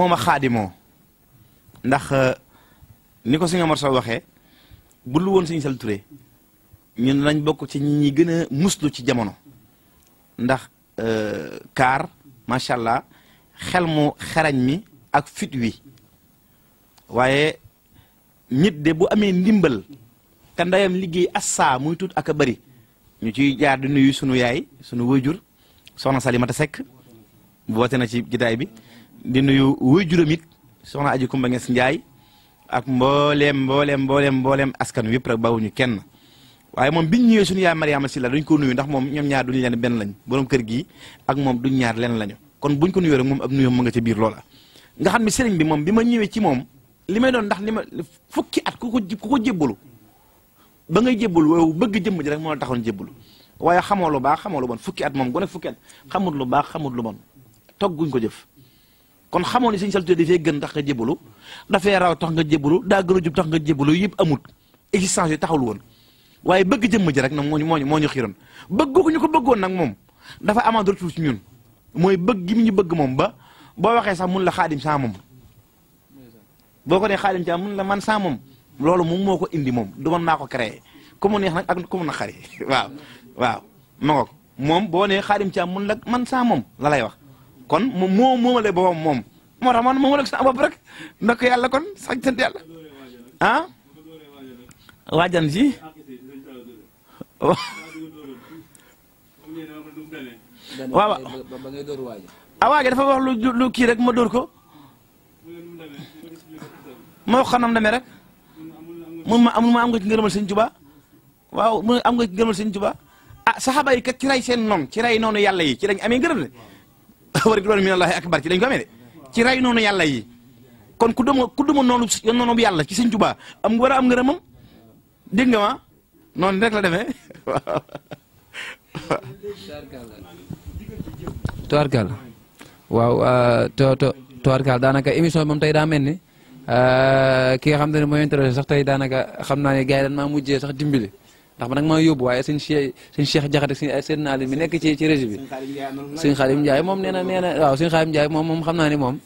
ma xaadimoo ndax ni ko sëñ Omar Sow waxee bu lu woon Sëñ Sall Touré ñun lañ bokk ci ñi gën a muslu ci jamono ndax kaar macha allah xel mu xarañ mi ak fit wi waaye nit de bu amee ndimbal te ndeyam liggéey assa muy tuut ak a bëri ñu ciy jaar di nuyu sunu yaay sunu wayjur soxna Salimata Seck boote na ci gitaay bi di nuyu wayjuram it soxna Aji Kumba Nges Njaay ak mbooleem askan wi yëpp rek bawuñu kenn waaye moom biñ ñëwee suñu yaay Mariama Sylla dañ ko nuyu ndax moom ñoom ñaar duñu leen benn lañ borom kër gi ak moom duñ ñaar leen lañu kon buñ ko nuyoo rek moom ab nuyoom mu nga ca biir loola nga xam ne sëriñ bi moom bi ma ñëwee ci moom li may doon ndax li ma fukki at ku ko jébbalu ba ngay jébbalu waaw bëgg jëmm ji rek moo la taxoon jébbalu waaye xamoo lu baax xamoo lu bon fukki at moom gone fukki at xamul lu baax xamul lu bon togguñ ko jëf kon xamoo ni Sëñ Sall Touré dafay gën tax nga jébbalu dafay raw tax nga jébbalu daa gën a jub tax nga jébbalu yëpp amut existence yi taxawul woon waaye bëgg jëmm ji rek nag moo ñu xiiroon bëgg ko ñu ko bëggoon nag moom dafa amaat retour ci ñun mooy bëgg gi mu ñu bëgg moom ba boo waxee sax mun la xaadim saa moom boo ko nee xaadim saa mun la man saa moom loolu moom moo ko indi moom du man maa ko créé ku mu neex nag ak ku mu naqari waaw ma ngoog moom boo nee xaadim saa mun la man saa moom la lay wax kon moom moo moomale boppam moom moo tax man moomale sa bopp rek ndok yàlla kon sax sant yàlla ah waajan si waaw waaja dafa wax lu kii rek ma dóor ko ma wax xanam demee rek mun ma am nga ci ngërëmal Sëñ Tuubaa waaw mu am nga gërëmal sëñ Tuubaa ah saxaaba yi kat ci ray seen noonu ci ray noonu yàlla yi ci lañ amee ngërëm de war ridwaanu minallaahi akbar ci lañ ko amee de ci ray noonu yàlla yi kon ku duma noonu yàlla ci sëñ Tuubaa am war a am ngërëmam dégg nga ma noonu rek la demee waaw. tubaarkàlla waaw tubaarkàlla daanaka émission moom tey daa mel ni ki nga xam ne mooy intéressé sax tey daanaka xam naa ne gars yi dañ maa mujjee sax dimbali ndax man nag maa yóbbu waaye sëñ Cheikh Jaxate seen naa leen mi nekk ci réseau bi sëñ Xaadim Njaay moom nee na waaw sëñ Xaadim Njaay moom xam naa ni moom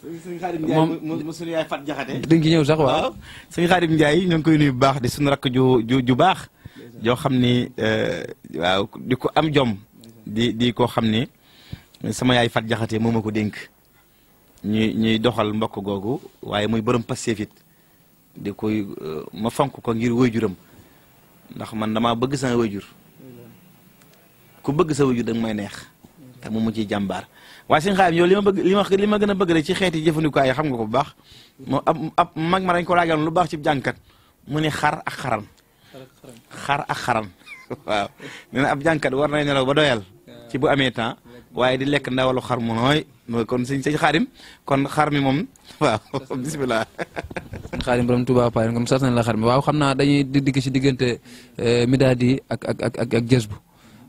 suñu yaay Fat Jaxate dañ ci ñëw sax waaw sëñ Xaadim Njaay ñoo ngi koy nuyu bu baax di suñu rakk ju baax joo xam ni waaw di ko am jom di koo xam ni sama yaay Fat Jaxate moo ma ko dénk ñuy doxal mbokk googu waaye muy borom Pastef it di koy ma fonk ko ngir waajuram ndax man damaa bëgg sama waajur ku bëgg sa waajur da nga may neex te moom mu ciy jàmbaar waaye sëñ Xaadim yow li ma gën a bëgg rek ci xeeti jëfandikuwaay yi xam nga ko bu baax moom ab mag ma dañ ko laajoon lu baax ci jànkat mu ne xar ak xaran waaw nee na ab jànkat war na nelaw ba doyal ci bu amee temps waaye di lekk ndawalu xar mu nooy kon sëñ Xaadim kon xar mi moom waaw bisimilah. sëñ Xaadim borom Touba Paye comme sas nañ la xar mi waaw xam naa dañuy digg si diggante Midadi ak Jazbu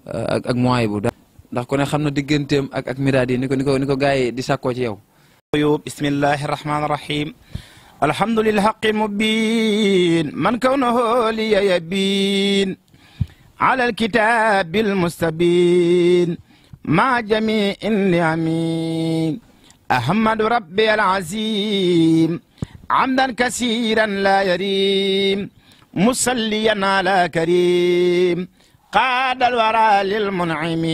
ak Mawahibou ndax ku ne xam na digganteem ak Midadi ni ko gars yi di sàkkoo ci yow. bismillahi rahmaani rahim. alhamdulillah haqqi mubin man kawnahu liya yabin ala alkitabil mustabin مع جميع النعم أحمد ربي العظيم عمدا كثيرا لا يريم مصليا على كريم قاد الورى للمنعم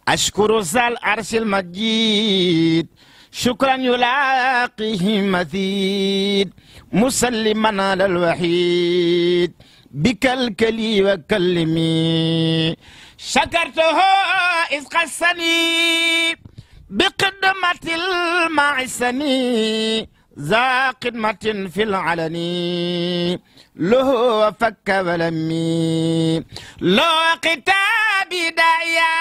أشكر ذا العرش المجيد شكرا يلاقيه مزيد مسلما على الوحيد بكلكلي وكلمي شكرته إذ قصني بقدمة المعسني ذا قدمة في العلن له وفك ولمي لو كتابي داعيا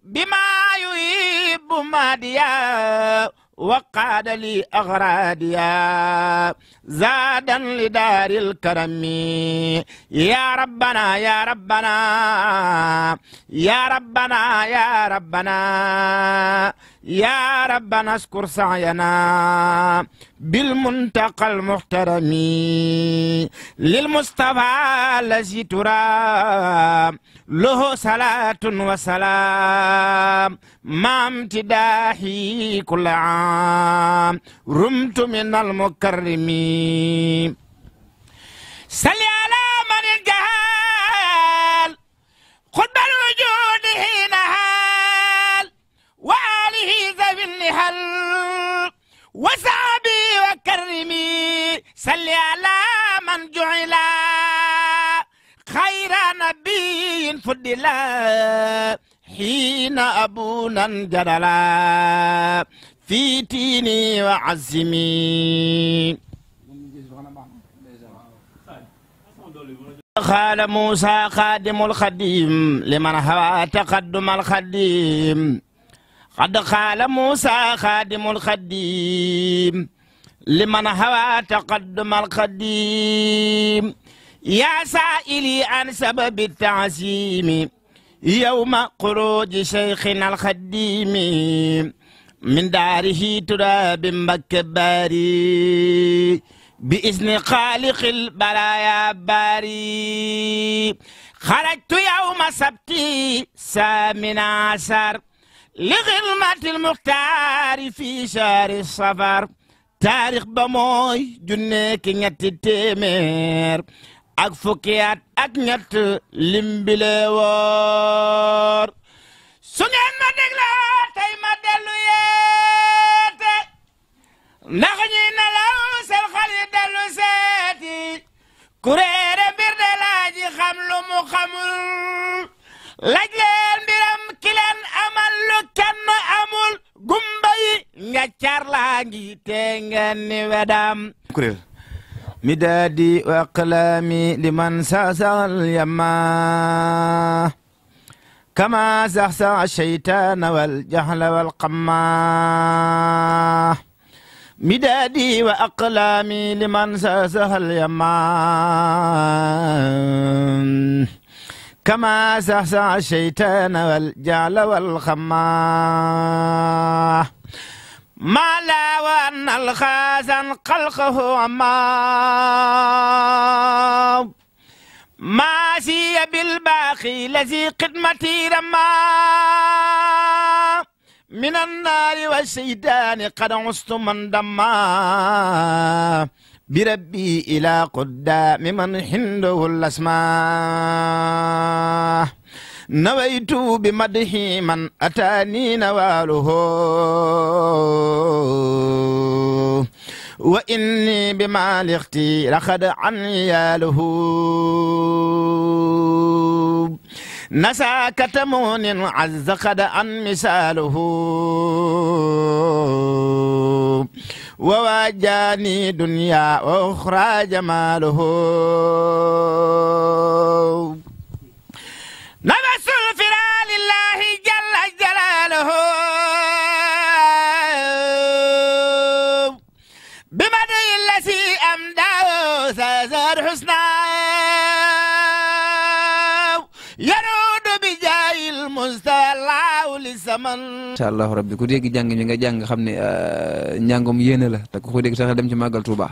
بما يحب ماديا وقاد لي أغراديا زادا لدار الكرم يا ربنا يا ربنا يا ربنا يا ربنا يا ربنا اذكر سعينا بالمنتقى المحترم للمصطفى الذي ترى له صلاة وسلام مع امتداحي كل عام رمت من المكرم صل على من الجهال خذ الوجود حين هال وآله ذوي النهل وصحبي وكرمي صل على من جعل خير نبي فضل حين أبونا جدلا في تيني وعزمي قال موسى خادم الخديم لمن هوى تقدم الخديم قد قال موسى خادم الخديم لمن هوى تقدم الخديم يا سائلي عن سبب التعزيم يوم خروج شيخنا الخديم من داره تراب مكباري بإذن خالق البرايا باري خرجت يوم سبتي 18 لغلمة المختار في شهر الصفر تاريخ بموي جنيك نياتي تيمير ak fukki at ak ñett lim bi lee woor su ngeen ma dégloo tey ma dellu yeete ndax ñi nelaw seen xol yi dellu seeti kuréere mbir de laaji xam lu mu xamul laaj leen mbiram ki leen amal lu kenn amul gumba yi nga car laa ngi te ngeen ni wedam kuréel مدادي وأقلامي لمن سعسع اليما كما سعسع الشيطان والجهل والقما مدادي وأقلامي لمن سعسع اليما كما سعسع الشيطان والجهل والقما ما لا وأن الخازن خلقه عما ما سي بالباقي الذي قدمتي رما من النار والشيطان قد عصت من دما بربي إلى قدام من حنده الأسماء نويت بمدح من أتاني نواله وإني بما لاختي لقد عنياله نسى كتمون عز قد عن مثاله وواجاني دنيا وأخرى جماله نبس الفرا لله جل جلاله بمدى الذي أمداه سازر حسنا يرود بجاي المستوى للزمن إن شاء الله ربي ku dégg jàng mi nga jàng xam ne njàngum yéene la te ku ko dégg sax dem ci màggal Tuuba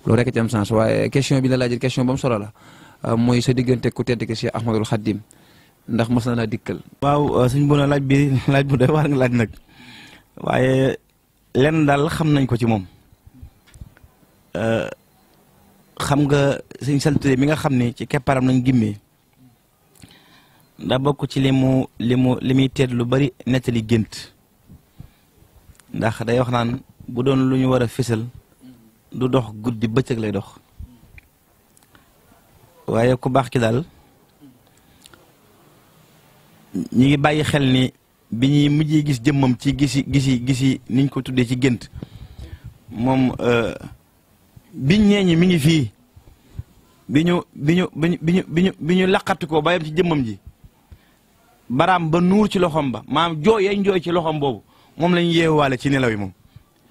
loolu rek ci am sens waaye question bi la laaj question ba mu solo la mooy sa diggante ku tedd ki Cheikh Ahmadul Khadim ndax mos na laa dikkal. waaw suñ boona laaj bi laaj bu doy waar nga laaj nag waaye lenn daal xam nañ ko ci moom xam nga suñ salture mi nga xam ne ci kepparam nañ gimmee ndax bokk ci li muy teet lu bari nettali gént ndax day wax naan bu doon lu ñu war a fésal du dox guddi bëccëg lay dox waaye ku baax ki daal ñi ngi bàyyi xel ni bi ñuy mujjee gis jëmmam ci gisi niñ ko tuddee ci gént moom biñ ñeeñi mi ngi fii bi ñu laqati ko ba yem ci jëmmam ji baraam ba nuur ci loxom ba maam jooy yañ jooy ci loxom boobu moom lañ yeewaale ci nelaw yi moom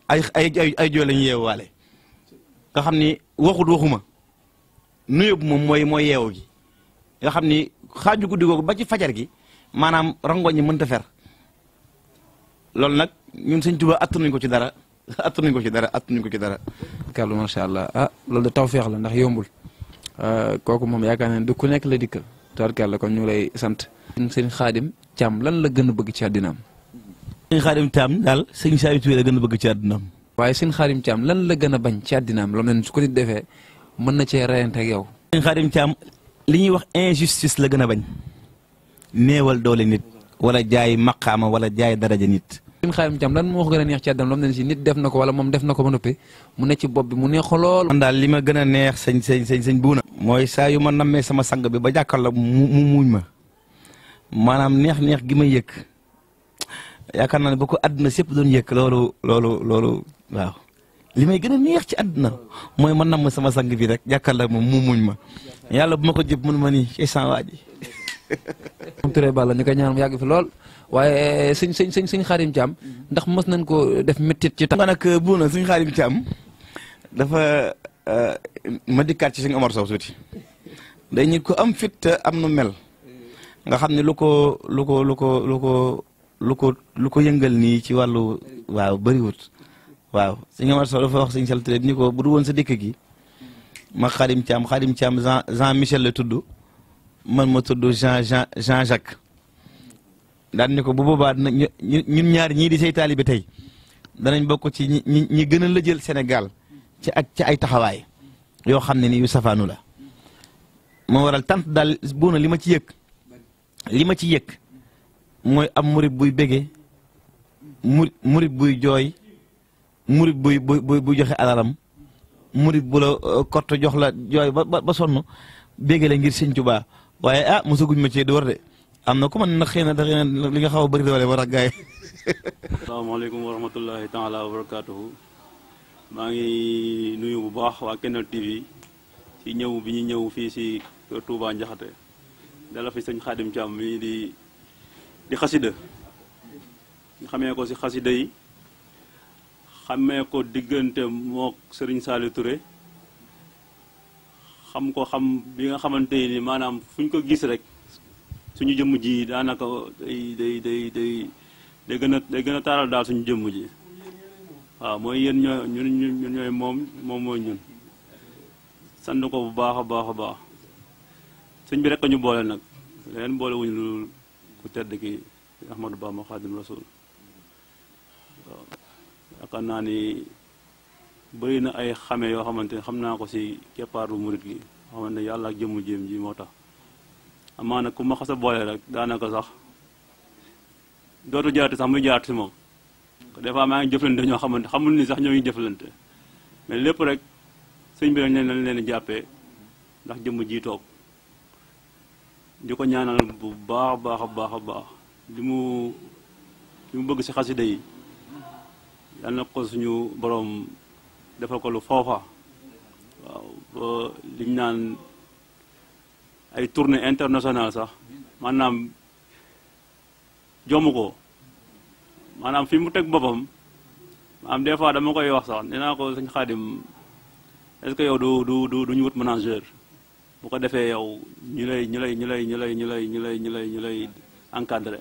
ay jooy lañ yeewaale nga xam ni waxuma nuyób moom mooy yeewu gi nga xam ni xaaju guddi googu ba ci fajar gi maanaam rangoñ ñi mënta fer loolu nag ñun sëñ Tuubaa attanuñ ko ci dara attanuñ ko ci dara kàllu macha allah ah loolu de tawfeex la ndax yombul kooku moom yaakaar naa ne du ku nekk la dikkal tabarkàlla kon ñu lay sant sëñ Xaadim Caam lan la gën a bëgg ci àddinaam sëñ Xaadim Caam daal sëñ Saliou Touré la gën a bëgg ci àddinaam waaye sëñ Xaadim Caam lan la gën a bañ ci àddinaam loolu nen su ko nit defee mën na cee reyante ak yow sëñ Xaadim Caam li ñuy wax injustice la gën a bañ néewal doole nit wala jaay maqaama wala jaay daraja nit sëñ Xaadim Caam lan moo ko gën a neex ci àddinaam loolu nen si nit def na ko wala moom def na ko ba noppi mu ne ci bopp bi mu neex ko lool man daal li ma gën a neex sëñ buuna mooy saa yu ma nammee sama sang bi ba jàkkal la mu muuñ ma maanaam neex gi ma yëg yaakaar naa ne ba ko àdduna sépp doon yëg loolu waaw li may gën a neex ci àdduna mooy ma namm sama sang bi rek jàkkal la moom mu muuñ ma yàlla bu ma ko jëpp mun ma ni ci san waa ji moom Touré Balla ñu koy ñaan mu yàgg fi lool waaye sëñ Xaadim Caam ndax mos nañ ko def méttit ci tax nga nag buuna sëñ Xaadim Caam dafa ma dikkaat ci sëñ Omar Sow tuuti day nit ko am fit am nu mel nga xam ne lu ko yëngal nii ci wàllu waaw bëriwut waaw sëñ Omar Sow dafa wax sëñ Saltire ni ko bu du woon sa dikk gi ma Xaadim Caam Jean Michel la tudd man ma tudd Jean Jacques daan ni ko bu boobaa ñun ñaar ñii di say taalibe tey danañ bokk ci ñi gën a lëjël Sénégal ci ay taxawaay yoo xam ne ni yu safaanu la moo waral tant daal buuna li ma ci yëg mooy am murit buy bége murit buy jooy murit buy joxe alalam murit bu la kott jox la jooy ba sonn bége la ngir sëñ Tuubaa waaye ah mosaguñ ma cee door de am na ku man nag xëy na li nga xaw a bëri doole war a gaay asalaamaaleykum wa rahmatullahi taala wa barakaatuhu maa ngi nuyu bu baax waa Kennel TV ci ñëw bi ñu ñëw fii si kër Touba Njaxate dala fi sëñ Xaadim Thiam mii di xasida ñu xamee ko si xasida yi xamee ko diggante mook Serigne Saliou Touré xam ko xam bi nga xamante ni maanaam fu ñu ko gis rek suñu jëmm ji daanaka day gën a taaral daal suñu jëmm ji waaw mooy yéen ñun ñooy moom mooy ñun sant ko bu baax a baax a baax sëñ bi rek a ñu boole nag leneen boole wuñu lu ku tedd ki Ahmadou Bamba Xaadim Rasul waaw yaakaar naa ni bëri na ay xame yoo xamante ne xam naa ko si keppaaru murit gi xamante ne yàlla ak jëmmu jéem ji moo tax amaana ku ma xas a boole rek daanaka sax dootu jaarati sax muy jaarati si moom des fois maa ngi jëflante ñoo xamante xamul ni sax ñoo ngi jëflante mais lépp rek sëñ bi lañ leen jàppee ndax jëmm ji toog di ko ñaanal bu baax a baax a baax a baax li mu bëgg si xasida yi yal na ko suñu borom defal ko lu foofa waaw ba liñ naan ay tournée internationale sax maanaam jomm ko maanaam fi mu teg boppam maanaam des fois dama koy wax sax nee naa ko sëñ Xaadim est-ce que yow du ñu wut manager bu ko defee yow ñu lay encadré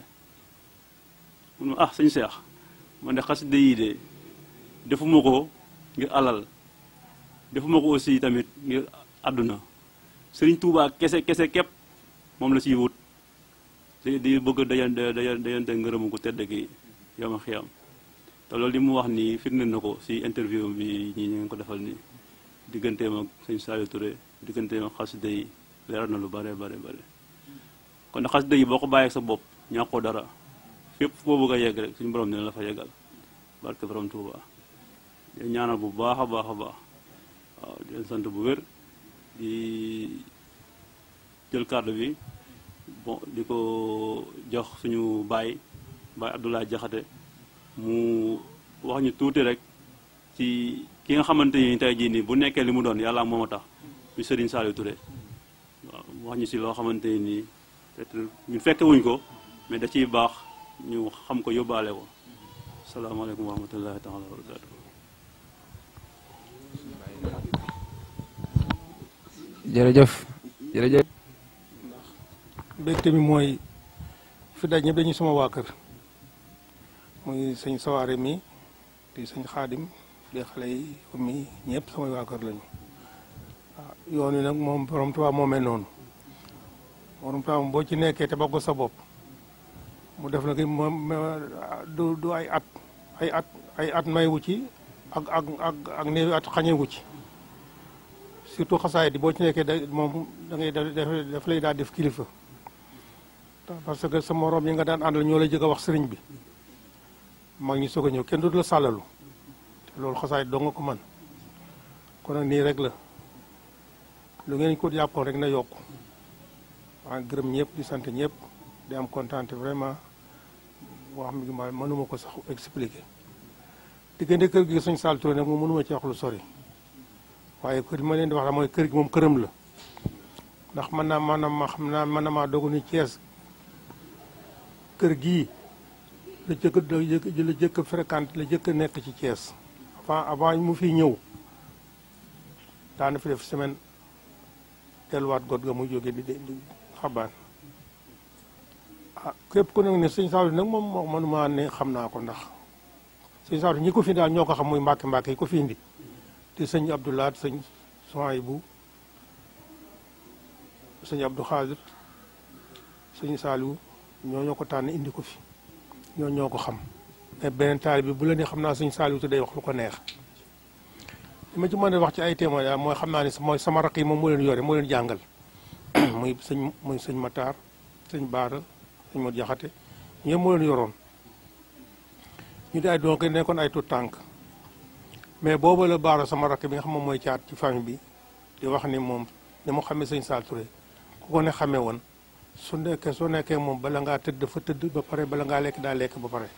mun ma sëñ Seex man de xasida yi de defuma ko ngir alal defuma ko aussi tamit ngir àdduna Sëriñ Tuubaa kese képp moom la siy wut di bëgg dajante ngërëmu ko tedd ki yow ma xiyam te loolu li mu wax nii firnde na ko si interview bi ñi ñu ngi ko defal nii digganteem ak sëñ Saliou Touré digganteem ak xasida yi leeral na lu bare kon xasida yi boo ko bàyyee sa bopp ñàkkoo dara fépp foo bëgg a yegg rek suñu borom dina la fa yeggal barke borom Touba di ñaanal bu baax a baax waaw di leen sant bu wér di jël kàddu bi bon di ko jox suñu baay Abdoulaye Jaxate mu wax ñu tuuti rek ci ki nga xamante ni tey jii nii bu nekkee li mu doon yàlla moom a tax ñu Serigne Saliou Touré waaw wax ñu si loo xamante ni peut-être ñu fekke wuñ ko mais da ciy baax ñu xam ko yóbbaale ko salaamaaleykum wa rahmatullahi taala wa barakatu jërëjëf mbégte mi mooy fi daj ñëpp dañuy sama waa kër muy sëñ Sawaare mi di sëñ Xaadim di xale yi mi ñëpp samay waa kër lañu waaw yoon wi nag moom borom Tuubaa moo mel noonu borom Tuubaa moom boo ci nekkee te ba ko sa bopp mu def na ki moom du ay at mayewu ci ak néewi at xañewu ci surtout xasaay di boo ci nekkee moom da ngay daf lay daal def kilifa parce que sa morom yi nga daan àndal ñoo lay jëkk a wax sëriñ bi mag ñi soog a ñëw kenn du la sàllalu te loolu xasaay doo nga ko mën kon nag nii rek la lu ngeen ko jàppoon rek na yokk maa ngi gërëm ñëpp di sant ñëpp di am kontaan vraiment boo xam ne ma mënuma ko sax expliquer diggante kër gi Sëñ Saliou Touré nag moom mënuma ci wax lu sori waaye kër gi ma leen di wax la mooy kër gi moom këram la ndax mën na maa dogu ni Thiès kër gii la jëkk fréquente la jëkk nekk ci Thiès avant mu fi ñëw daana fi def semaine delluwaat got ga muy jóge di xabaan képp ku nag ne Sëñ Saliou nag moom mënuma ne xam naa ko ndax Sëñ Saliou ñi ko fi daal ñoo ko xam muy mbàkke yi ko fi indi te sëñ Abdoulaat sëñ Souhaïbou sëñ Abdou Khadir sëñ Saliou ñoo ko tànn indi ko fi ñoo ko xam mais beneen taal bi bu la ne xam naa Sëñ Saliou te day wax lu ko neex li ma ci mën a wax ci ay témoins mooy xam naa ne mooy sama rakk yi moom moo leen yore moo leen jàngal muy sëñ Matar sëñ Baara sëñ Modou Jaxate ñoom moo leen yoroon ñu di ay donc nekkoon ay tuut tànk mais booba la Baara sama rakk bi nga xam moom mooy caat ci famille bi di wax ni moom ni mu xamee Sëñ Saliou Touré ku ko ne xamee woon soo nekkee moom bala ngaa tëdd dafa tëdd ba pare bala ngaa lekk daa lekk ba pare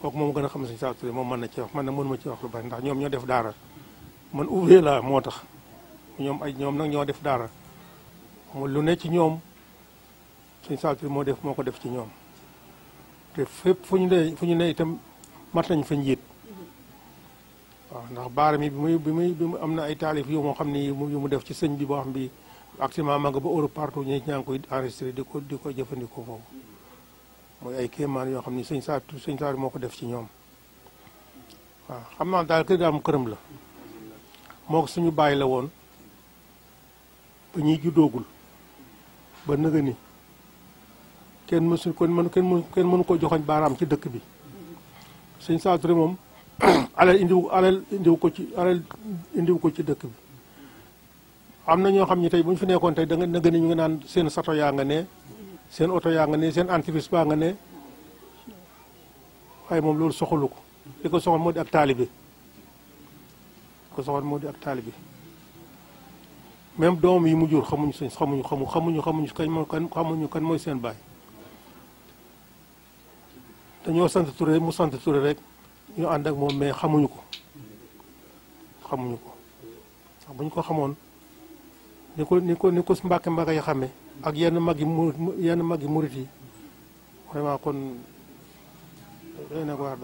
kooku moom gën a xam Sëñ Saliou Touré moom mën na ci wax man na mënuma ci wax lu bari ndax ñoom ñoo def daara man ouvrier la moo tax ñoom nag ñoo def dara lu ne ci ñoom sëñ Saliou Touré moo ko def ci ñoom te fépp fu ñu ne itam mat nañ fa njiit waaw ndax baara mi bi muy am na ay taalif yu moo xam ni yu mu def ci sëñ bi boo xam bi actuellement ma nga ba Europe partout ñaa ngi koy enregistré di ko jëfandikoo foofu mooy ay kéemaan yoo xam ni sëñ Saliou moo ko def ci ñoom waaw xam naa daal kër daal mu këram la moo ko suñu bàyyi la woon ba ñuy juddoogul ba nëga ni kenn mënu ko joxoñ baaraam ci dëkk bi sëñ Saliou Touré moom alal indiwu ko ci dëkk bi am na ñoo xam ne tey bu ñu fi nekkoon tey da nga nëga ni ñu nga naan seen sato yaa nga ne seen oto yaa nga ne seen entreprise baa nga ne waaye moom loolu soxalu ko li ko soxal moo di ak taalibe même doom yi mu jur xamuñu kan mooy seen baay dañoo sant Touré mu sant Touré rek ñu ànd ak moom mais xamuñu ko sax bu ñu ko xamoon ni ko Mbàkke yi xamee ak yenn mag yi murit yi vraiment kon doy na waar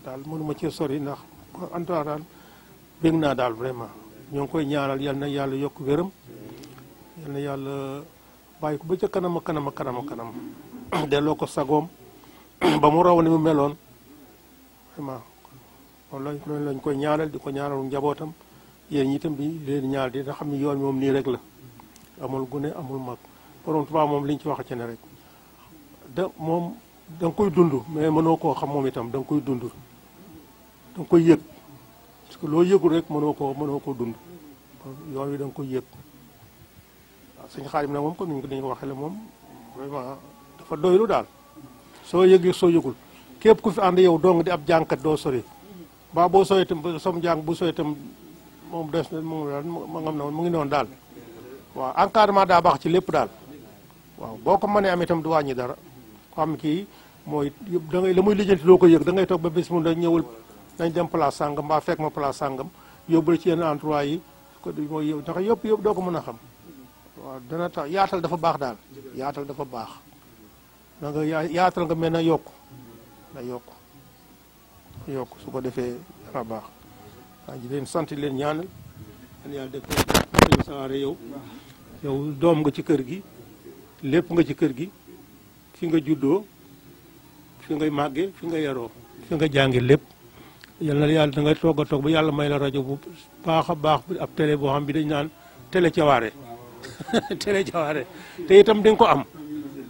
daal mënuma ci sori ndax en tout cas daal bég naa daal vraiment ñoo ngi koy ñaanal yal na yàlla yokk wéram yal na yàlla bàyyi ko ba ca kanam delloo ko sagoom ba mu raw ni mu meloon vraiment loolu lañ koy ñaanal di ko ñaanal njabootam yéen ñi itam di leen ñaanal di nga xam ne yoon moom nii rek la amul gune amul mag borom Tuubaa moom liñ ci wax ci ne rek moom da nga koy dund mais mënoo koo xam moom itam da nga koy dund da nga koy yëg parce que loo yëgul rek mënoo koo dund yoon wi da nga koy yëg waaw sëñ Xaadim nag moom comme ni dañu ko waxee la moom vraiment dafa doylu daal soo yëgee soo yëgul képp ku fi ànd yow dong di ab jàngkat doo sori ba boo sooy itam som jàng bu sooy itam moom des na mu ngi noonu daal waaw encadrement daa baax ci lépp daal waaw boo ko mënee am itam du wàññi dara xam kii mooy da ngay la muy lijjanti doo ko yëg da ngay toog ba bis mu da ñëwul nañ dem place sàngam mbaa fekk ma place sàngam yóbbu la ci yenn endroit yi ko mooy yow ndax yëpp doo ko mën a xam waaw dana tax yaatal dafa baax daal yaatal dafa baax da nga yaatal nga mel na yokku su ko defee dana baax waa ji leen sant leen ñaanal leen yàlla def ñu sawaare yow doom nga ci kër gi lépp nga ci kër gi fi nga juddoo fi ngay màggee fi nga yaroo fi nga jànge lépp yal na yàlla da nga toog a toog ba yàlla may la rajo bu baax a baax ab télé boo xam bi dañ naan télé cawaare télé cawaare te itam di nga ko am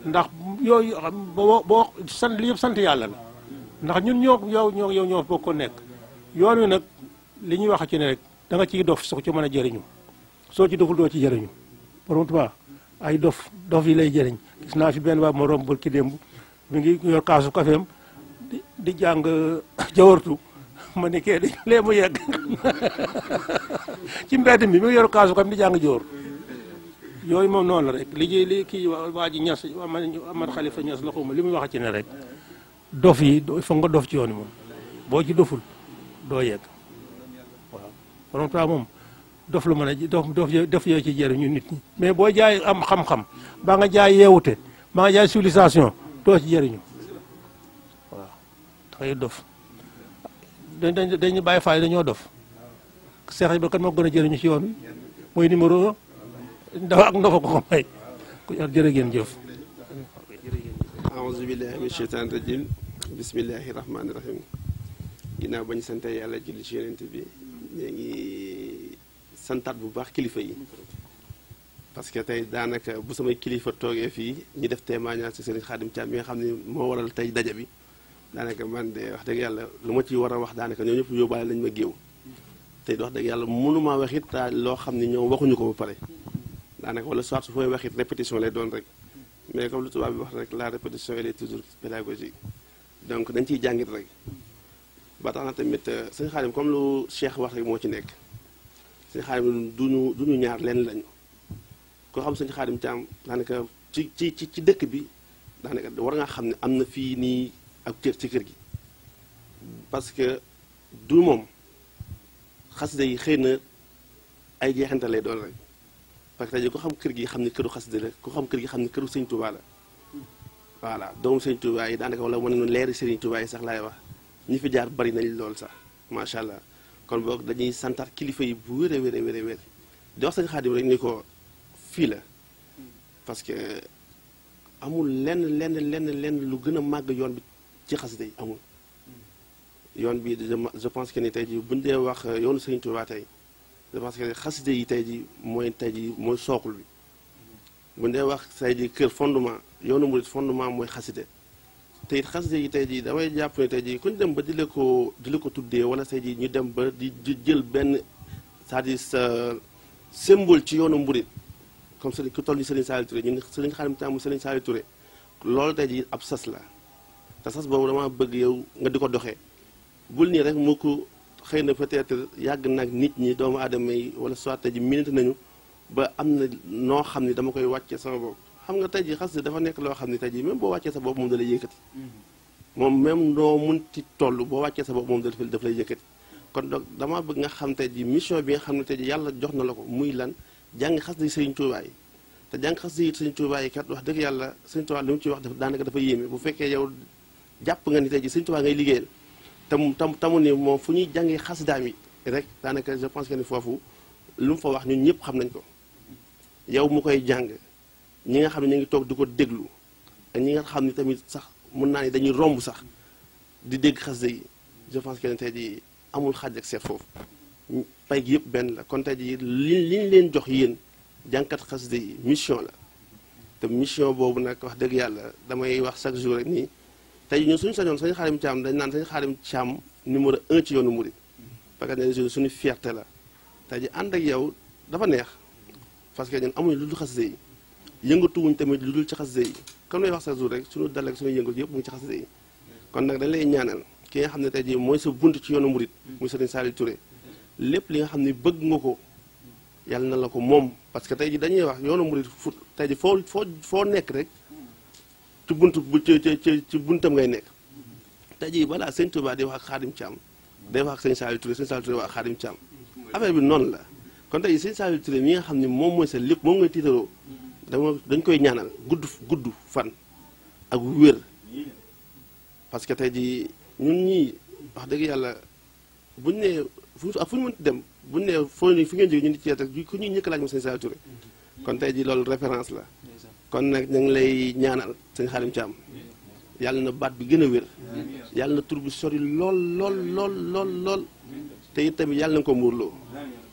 ndax yooyu boo sant li yëpp sant yàlla la ndax ñun ñoo bokk ko nekk yoon wi nag li ñuy wax ci ne rek da nga ciy dof soo ci mën a jëriñu soo ci doful doo ci jëriñu borom Tuubaa ay dof yi lay jëriñ gis naa fi benn waa ma rombul ki démb mi ngi yor kaasu kafeem di jàng jawartu ma ne kee di lee mu yegg ci mbedd mi ngi yor kaasu kafeem di jàng jawar yooyu moom noonu la rek li kii waa ji ñas Amad Xalifa ñas la xawma li muy wax ci ne rek dof yi foog nga dof ci yoon moom boo ci doful doo yegg waaw borom Tuubaa moom dof la mën a dof yooyu ci jëriñu nit ñi mais boo jaay am xam-xam baa nga jaay yeewute baa nga jaay civilisation doo ci jëriñu waaw dangay dof dañu bàyyi faay dañoo dof Seex Ibra kan moo gën a jëriñu ci yoon wi mooy numéro ndaw ak ndofa ko ko may ku jërë ngeen jëf aouzu billahi min sheytaani rajim bismillahi rahmaani rahim ginnaaw bañ sante yàlla julli ci yonent bi ñu ngi santaat bu baax kilifa yi parce que tey daanaka bu samay kilifa toogee fii ñu def témoignage ci Serigne Khadim Thiam mi nga xam ne moo waral tey daja bi daanaka man de wax dëgg yàlla lu ma ci war a wax daanaka ñoo ñëpp yóbbaale nañu ma géew tey wax dëgg yàlla mënumaa wax it loo xam ne ñoom waxuñu ko ba pare daanaka wala soit su fooy wax it répétition lay doon rek mais comme lu tubaab bi wax rek la répétition elle est toujours pédagogique donc dañ ciy jàngit rek ba tax na tamit Serigne Khadim comme lu Cheikh wax rek moo ci nekk Serigne Khadim duñu ñaar leen lañu koo xam Serigne Khadim Thiam daanaka ci dëkk bi daanaka war nga xam ne am na fii nii ak cër ci kër gi parce que du moom xasida yi xëy na ay jeexantal lay doon rek parce que tey jii ku xam kër gi xam ne këru xasida la ku xam kër gi xam ne këru sëñ Touba la voilà doomu sëñ Touba yi daanaka wala mën nañu leeri sëñ Touba yi sax laay wax ñi fi jaar bari nañ lool sax macha allah kon boog dañuy santaat kilifa yi bu wér a wér a wér a wér di wax sëñ Xaadim rek ni ko fii la parce que amul lenn lu gën a màgg yoon bi ci xasida yi amul yoon bi je pense que ni tey jii buñ dee wax yoonu sëñ Touba tey je pense que xasida yi tey jii mooy sookul bi buñ dee wax tey jii kër fondement yoonu murit fondement mooy xasida te it xasida yi tey jii damay jàpp ne tey jii ku ñu dem ba di la ko tuddee wala tey jii ñu dem ba di jël benn c'est-à-dire sa symbole ci yoonu murit comme sëriñ ku toll ni Serigne Saliou Touré ñun Serigne Khadim Thiam Serigne Saliou Touré loolu tey jii ab sas la te sas boobu dama bëgg yow nga di ko doxee bul nii rek mu ko xëy na peut-être yàgg nag nit ñi doomu aadama yi wala soit tey jii minute nañu ba am na noo xam ni dama koy wàccee sama bopp xam nga tey jii xasida dafa nekk loo xam ne tey jii même boo wàccee sa bopp moom da lay yëkkati moom même noo munti toll boo wàccee sa bopp moom daf lay yëkkati kon donc dama bëgg nga xam tey jii mission bi nga xam ne tey jii yàlla jox na la ko muy lan jàng xasida yi Sëriñ Tuubaa yi te jàng xasida yi Sëriñ Tuubaa yi kat wax dëgg yàlla Sëriñ Tuubaa li mu ci wax daanaka dafa yéeme bu fekkee yow jàpp nga ni tey jii Sëriñ Tuubaa ngay liggéeyal tamu ni moom fu ñuy jàngee xasidaam yi rek daanaka je pense que ni foofu lu mu fa wax ñun ñëpp xam nañ ko yow mu koy jàng ñi nga xam ne ñu ngi toog di ko déglu ak ñi nga xam ne tamit sax mën naa ni dañuy romb sax di dégg xasida yi je pense que ne tey jii amul xaaj ak seet foofu pay gi yëpp benn la kon tey jii liñ leen jox yéen jànkat xasida yi mission la te mission boobu nag wax dëgg yàlla damay wax chaque jour rek nii tey ñun suñu sañoon Sëñ Xaadim Thiam dañ naan Sëñ Xaadim Thiam numéro 1 ci yoonu murid parce que ne suñu fierté la tey jii ànd ak yow dafa neex parce que ñun amuñu lu dul xasida yi yëngatuwuñ tamit lu dul ci xasida yi comme lay wax chaque jour rek suñu dal ak suñu yëngatu yëpp mu ngi ci xasida yi kon nag dañ lay ñaanal ki nga xam ne tey jii mooy sa bunt ci yoonu murid muy Serigne Saliou Touré lépp li nga xam ne bëgg nga ko yàlla na la ko moom parce que tey jii dañuy wax yoonu murid fu tey jii foo nekk rek ci buntu ci buntam ngay nekk tey jii balaa Sëñ Touba di wax ak Xaadim Thiam day wax ak Sëñ Saliou Touré Sëñ Saliou Touré wax ak Xaadim Thiam affaire bi noonu la kon tey jii Sëñ Saliou Touré mi nga xam ne moom mooy sa lépp moom ngay tiitaroo dañ koy ñaanal gudd fan ak wér parce que tey jii ñun ñii wax dëgg yàlla buñ nee fu ñu mënti dem buñ nee fi ngeen jóge ñu di ci rek ku ñuy ñëkk laaj mo Sëñ Saliou Touré kon tey jii loolu référence la kon nag ñu ngi lay ñaanal Sëñ Xaadim Thiam yàlla na baat bi gën a wér yàlla na tur bi sori lool te it tamit yàlla na ko muurloo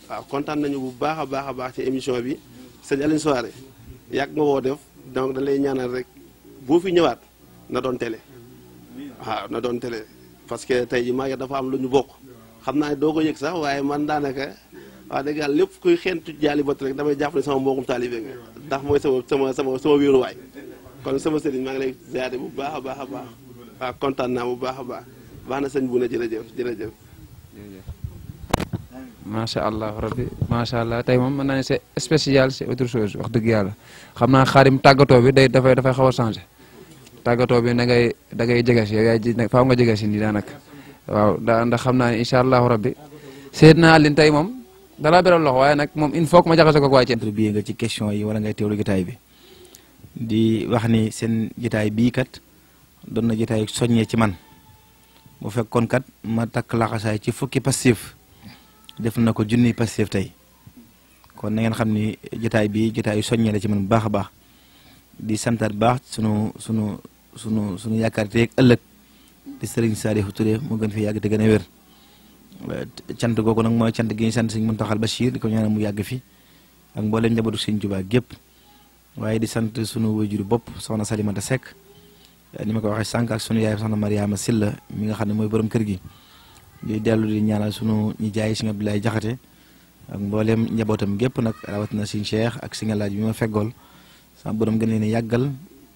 waaw kontaan nañu bu baax a baax ci émission bi sëñ Alioune Souaré yàgg nga woo def donc dañ lay ñaanal rek boo fi ñëwaat na doon télé waaw na doon télé parce que tey ji maa ngi dafa am lu ñu bokk xam naa ne doo ko yëg sax waaye man daanaka wax dëgg yàlla lépp kuy xeentu jaali bot rek damay jàpp ne sama mbokkum taalibe nga ndax mooy sama wéeruwaay kon sama sëriñ maa ngi lay ziyaare bu baax a baax waaw kontaan naa bu baax a baax na sëñ bu ne jërëjëf macha allah rabbi macha allah tey moom mën naa ne c'est spécial c'est autre chose wax dëgg yàlla xam naa Xaadim tàggatoo bi dafay xaw a changé tàggatoo bi da ngay jege si yow yaay faaw nga jege si nii daanaka waaw ndax xam naa ne incha allahu rabbi Seydina Alioune tey moom dalaa beral loxo waaye nag moom il faut que ma jaxase ko waaye contribuer nga ci question yi wala ngay teewlu jotaay bi di wax ni seen jotaay bii kat doon na jotaay soññee ci man bu fekkoon kat ma takk laxasaay ci fukki passif def na ko junniy passif tey kon na ngeen xam ni jotaay bi jotaay soññee la ci man bu baax a baax di santaat baax sunu yaakaar teeg ëllëg di Serigne Saliou Touré mu gën fi yàgg te gën a wér cant googu nag mooy cant gi ñu sant Serigne Mountakha Bachir di ko ñaanal mu yàgg fi ak mboolem njabootu Serigne Touba gépp waaye di sant sunu wajuru bopp soxna Salimata Seck ni ma ko waxee sànq ak sunu yaay soxna Mariama Silla mi nga xam ne mooy borom kër gi di dellu di ñaanal sunu ñi jaay Serigne Abdoulaye Jaxate ak mboolem njabootam gépp nag rawatina Serigne Cheikh ak Serigne Laaj bi ma feggool sama borom gën leen a yàggal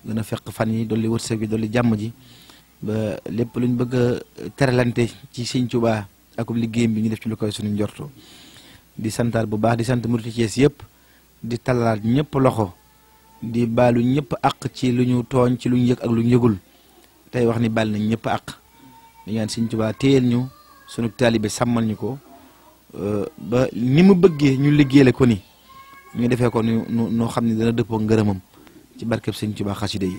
gën a fekk fan yi dolli wërsëg bi dolli jàmm ji ba lépp luñ bëgg a teralante ci Serigne Touba ak liggéeyam bi ñu def ci lu koy suñu njorto di santaat bu baax di sant murid Cees yëpp di talaat ñëpp loxo di baalu ñëpp àq ci lu ñu tooñ ci lu ñu yëg ak lu ñu yëgul tey wax ni baal nañ ñëpp àq di ñaan Serigne Touba téyel ñu sunu taalibe sàmmal ñu ko ba ni mu bëggee ñu liggéeyale ko ni ñu defee ko ni noo xam ne dana dëppoo ngërëmam ci barkeb sëñ Tuubaa xasida yi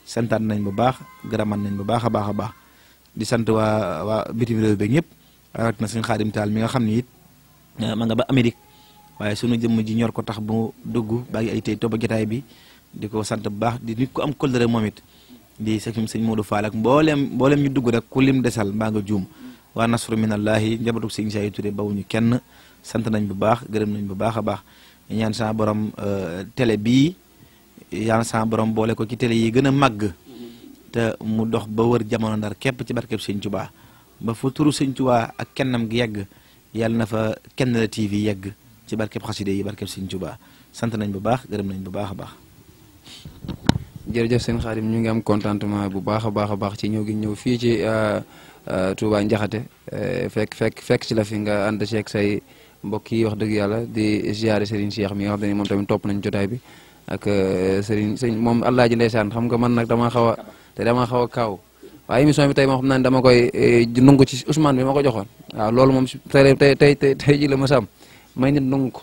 santaan nañ bu baax gërëman nañ bu baax a baax a baax di sant waa bitim réew beeg ñëpp rawat na sëñ Xaadim Taal mi nga xam ne it ma nga ba Amérique waaye sunu jëmm ji ñor ko tax bu dugg bàyyi ay tey toba jotaay bi di ko sant bu baax di nit ko am kóllëre moom it di sëñ Modou Fall ak mboolem ñu dugg rek ku lim desal mbaa nga juum waa nasru minallahi njabootu sëñ Saay Touré bawuñu kenn sant nañ bu baax gërëm nañ bu baax a baax ñaan sa borom télé bii yaan sa borom boole ko ci télé yi gën a màgg te mu dox ba wër jamono ndar képp ci barkeb sëñ Tuubaa ba fu turu sëñ Tuubaa ak kennam gi yegg yàlla na fa kenn la TV yegg ci barkeb xaside yi barkeb sëñ Tuubaa sant nañ bu baax gërëm nañ bu baax a baax. jërëjëf sëñ Xaadim ñu ngi am contentement bu baax a baax ci ñëw gi ñëw fii ci Touba Njaxate fekk ci la fi nga ànd ceeg say mbokk yi wax dëgg yàlla di ziare Serigne Cheikh mi nga xam ne moom tamit topp nañ jotaay bi ak Serigne moom Alaaji ndeysaan xam nga man nag dama xaw a kaaw waaye émission bi tey moom xam naa ne dama koy nungu ci Ousmane bi ma ko joxoon waaw loolu moom tey ji la ma sam may nit nungu ko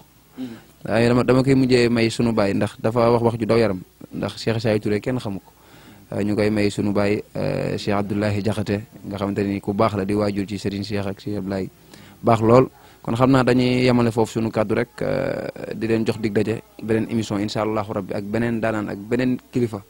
waaye dama koy mujjee may sunu baay ndax dafa wax ju daw yaram ndax Cheikh Saay Touré kenn xamu ko ñu koy may sunu baay Cheikh Abdoulahi Jaxate nga xamante ni ku baax la di waajur ci Serigne Cheikh ak Cheikh Abdoulaye baax lool kon xam naa dañuy yemale foofu sunu kàddu rek di leen jox dig daje beneen émission incha allahu rabbi ak beneen daanaan ak beneen kilifa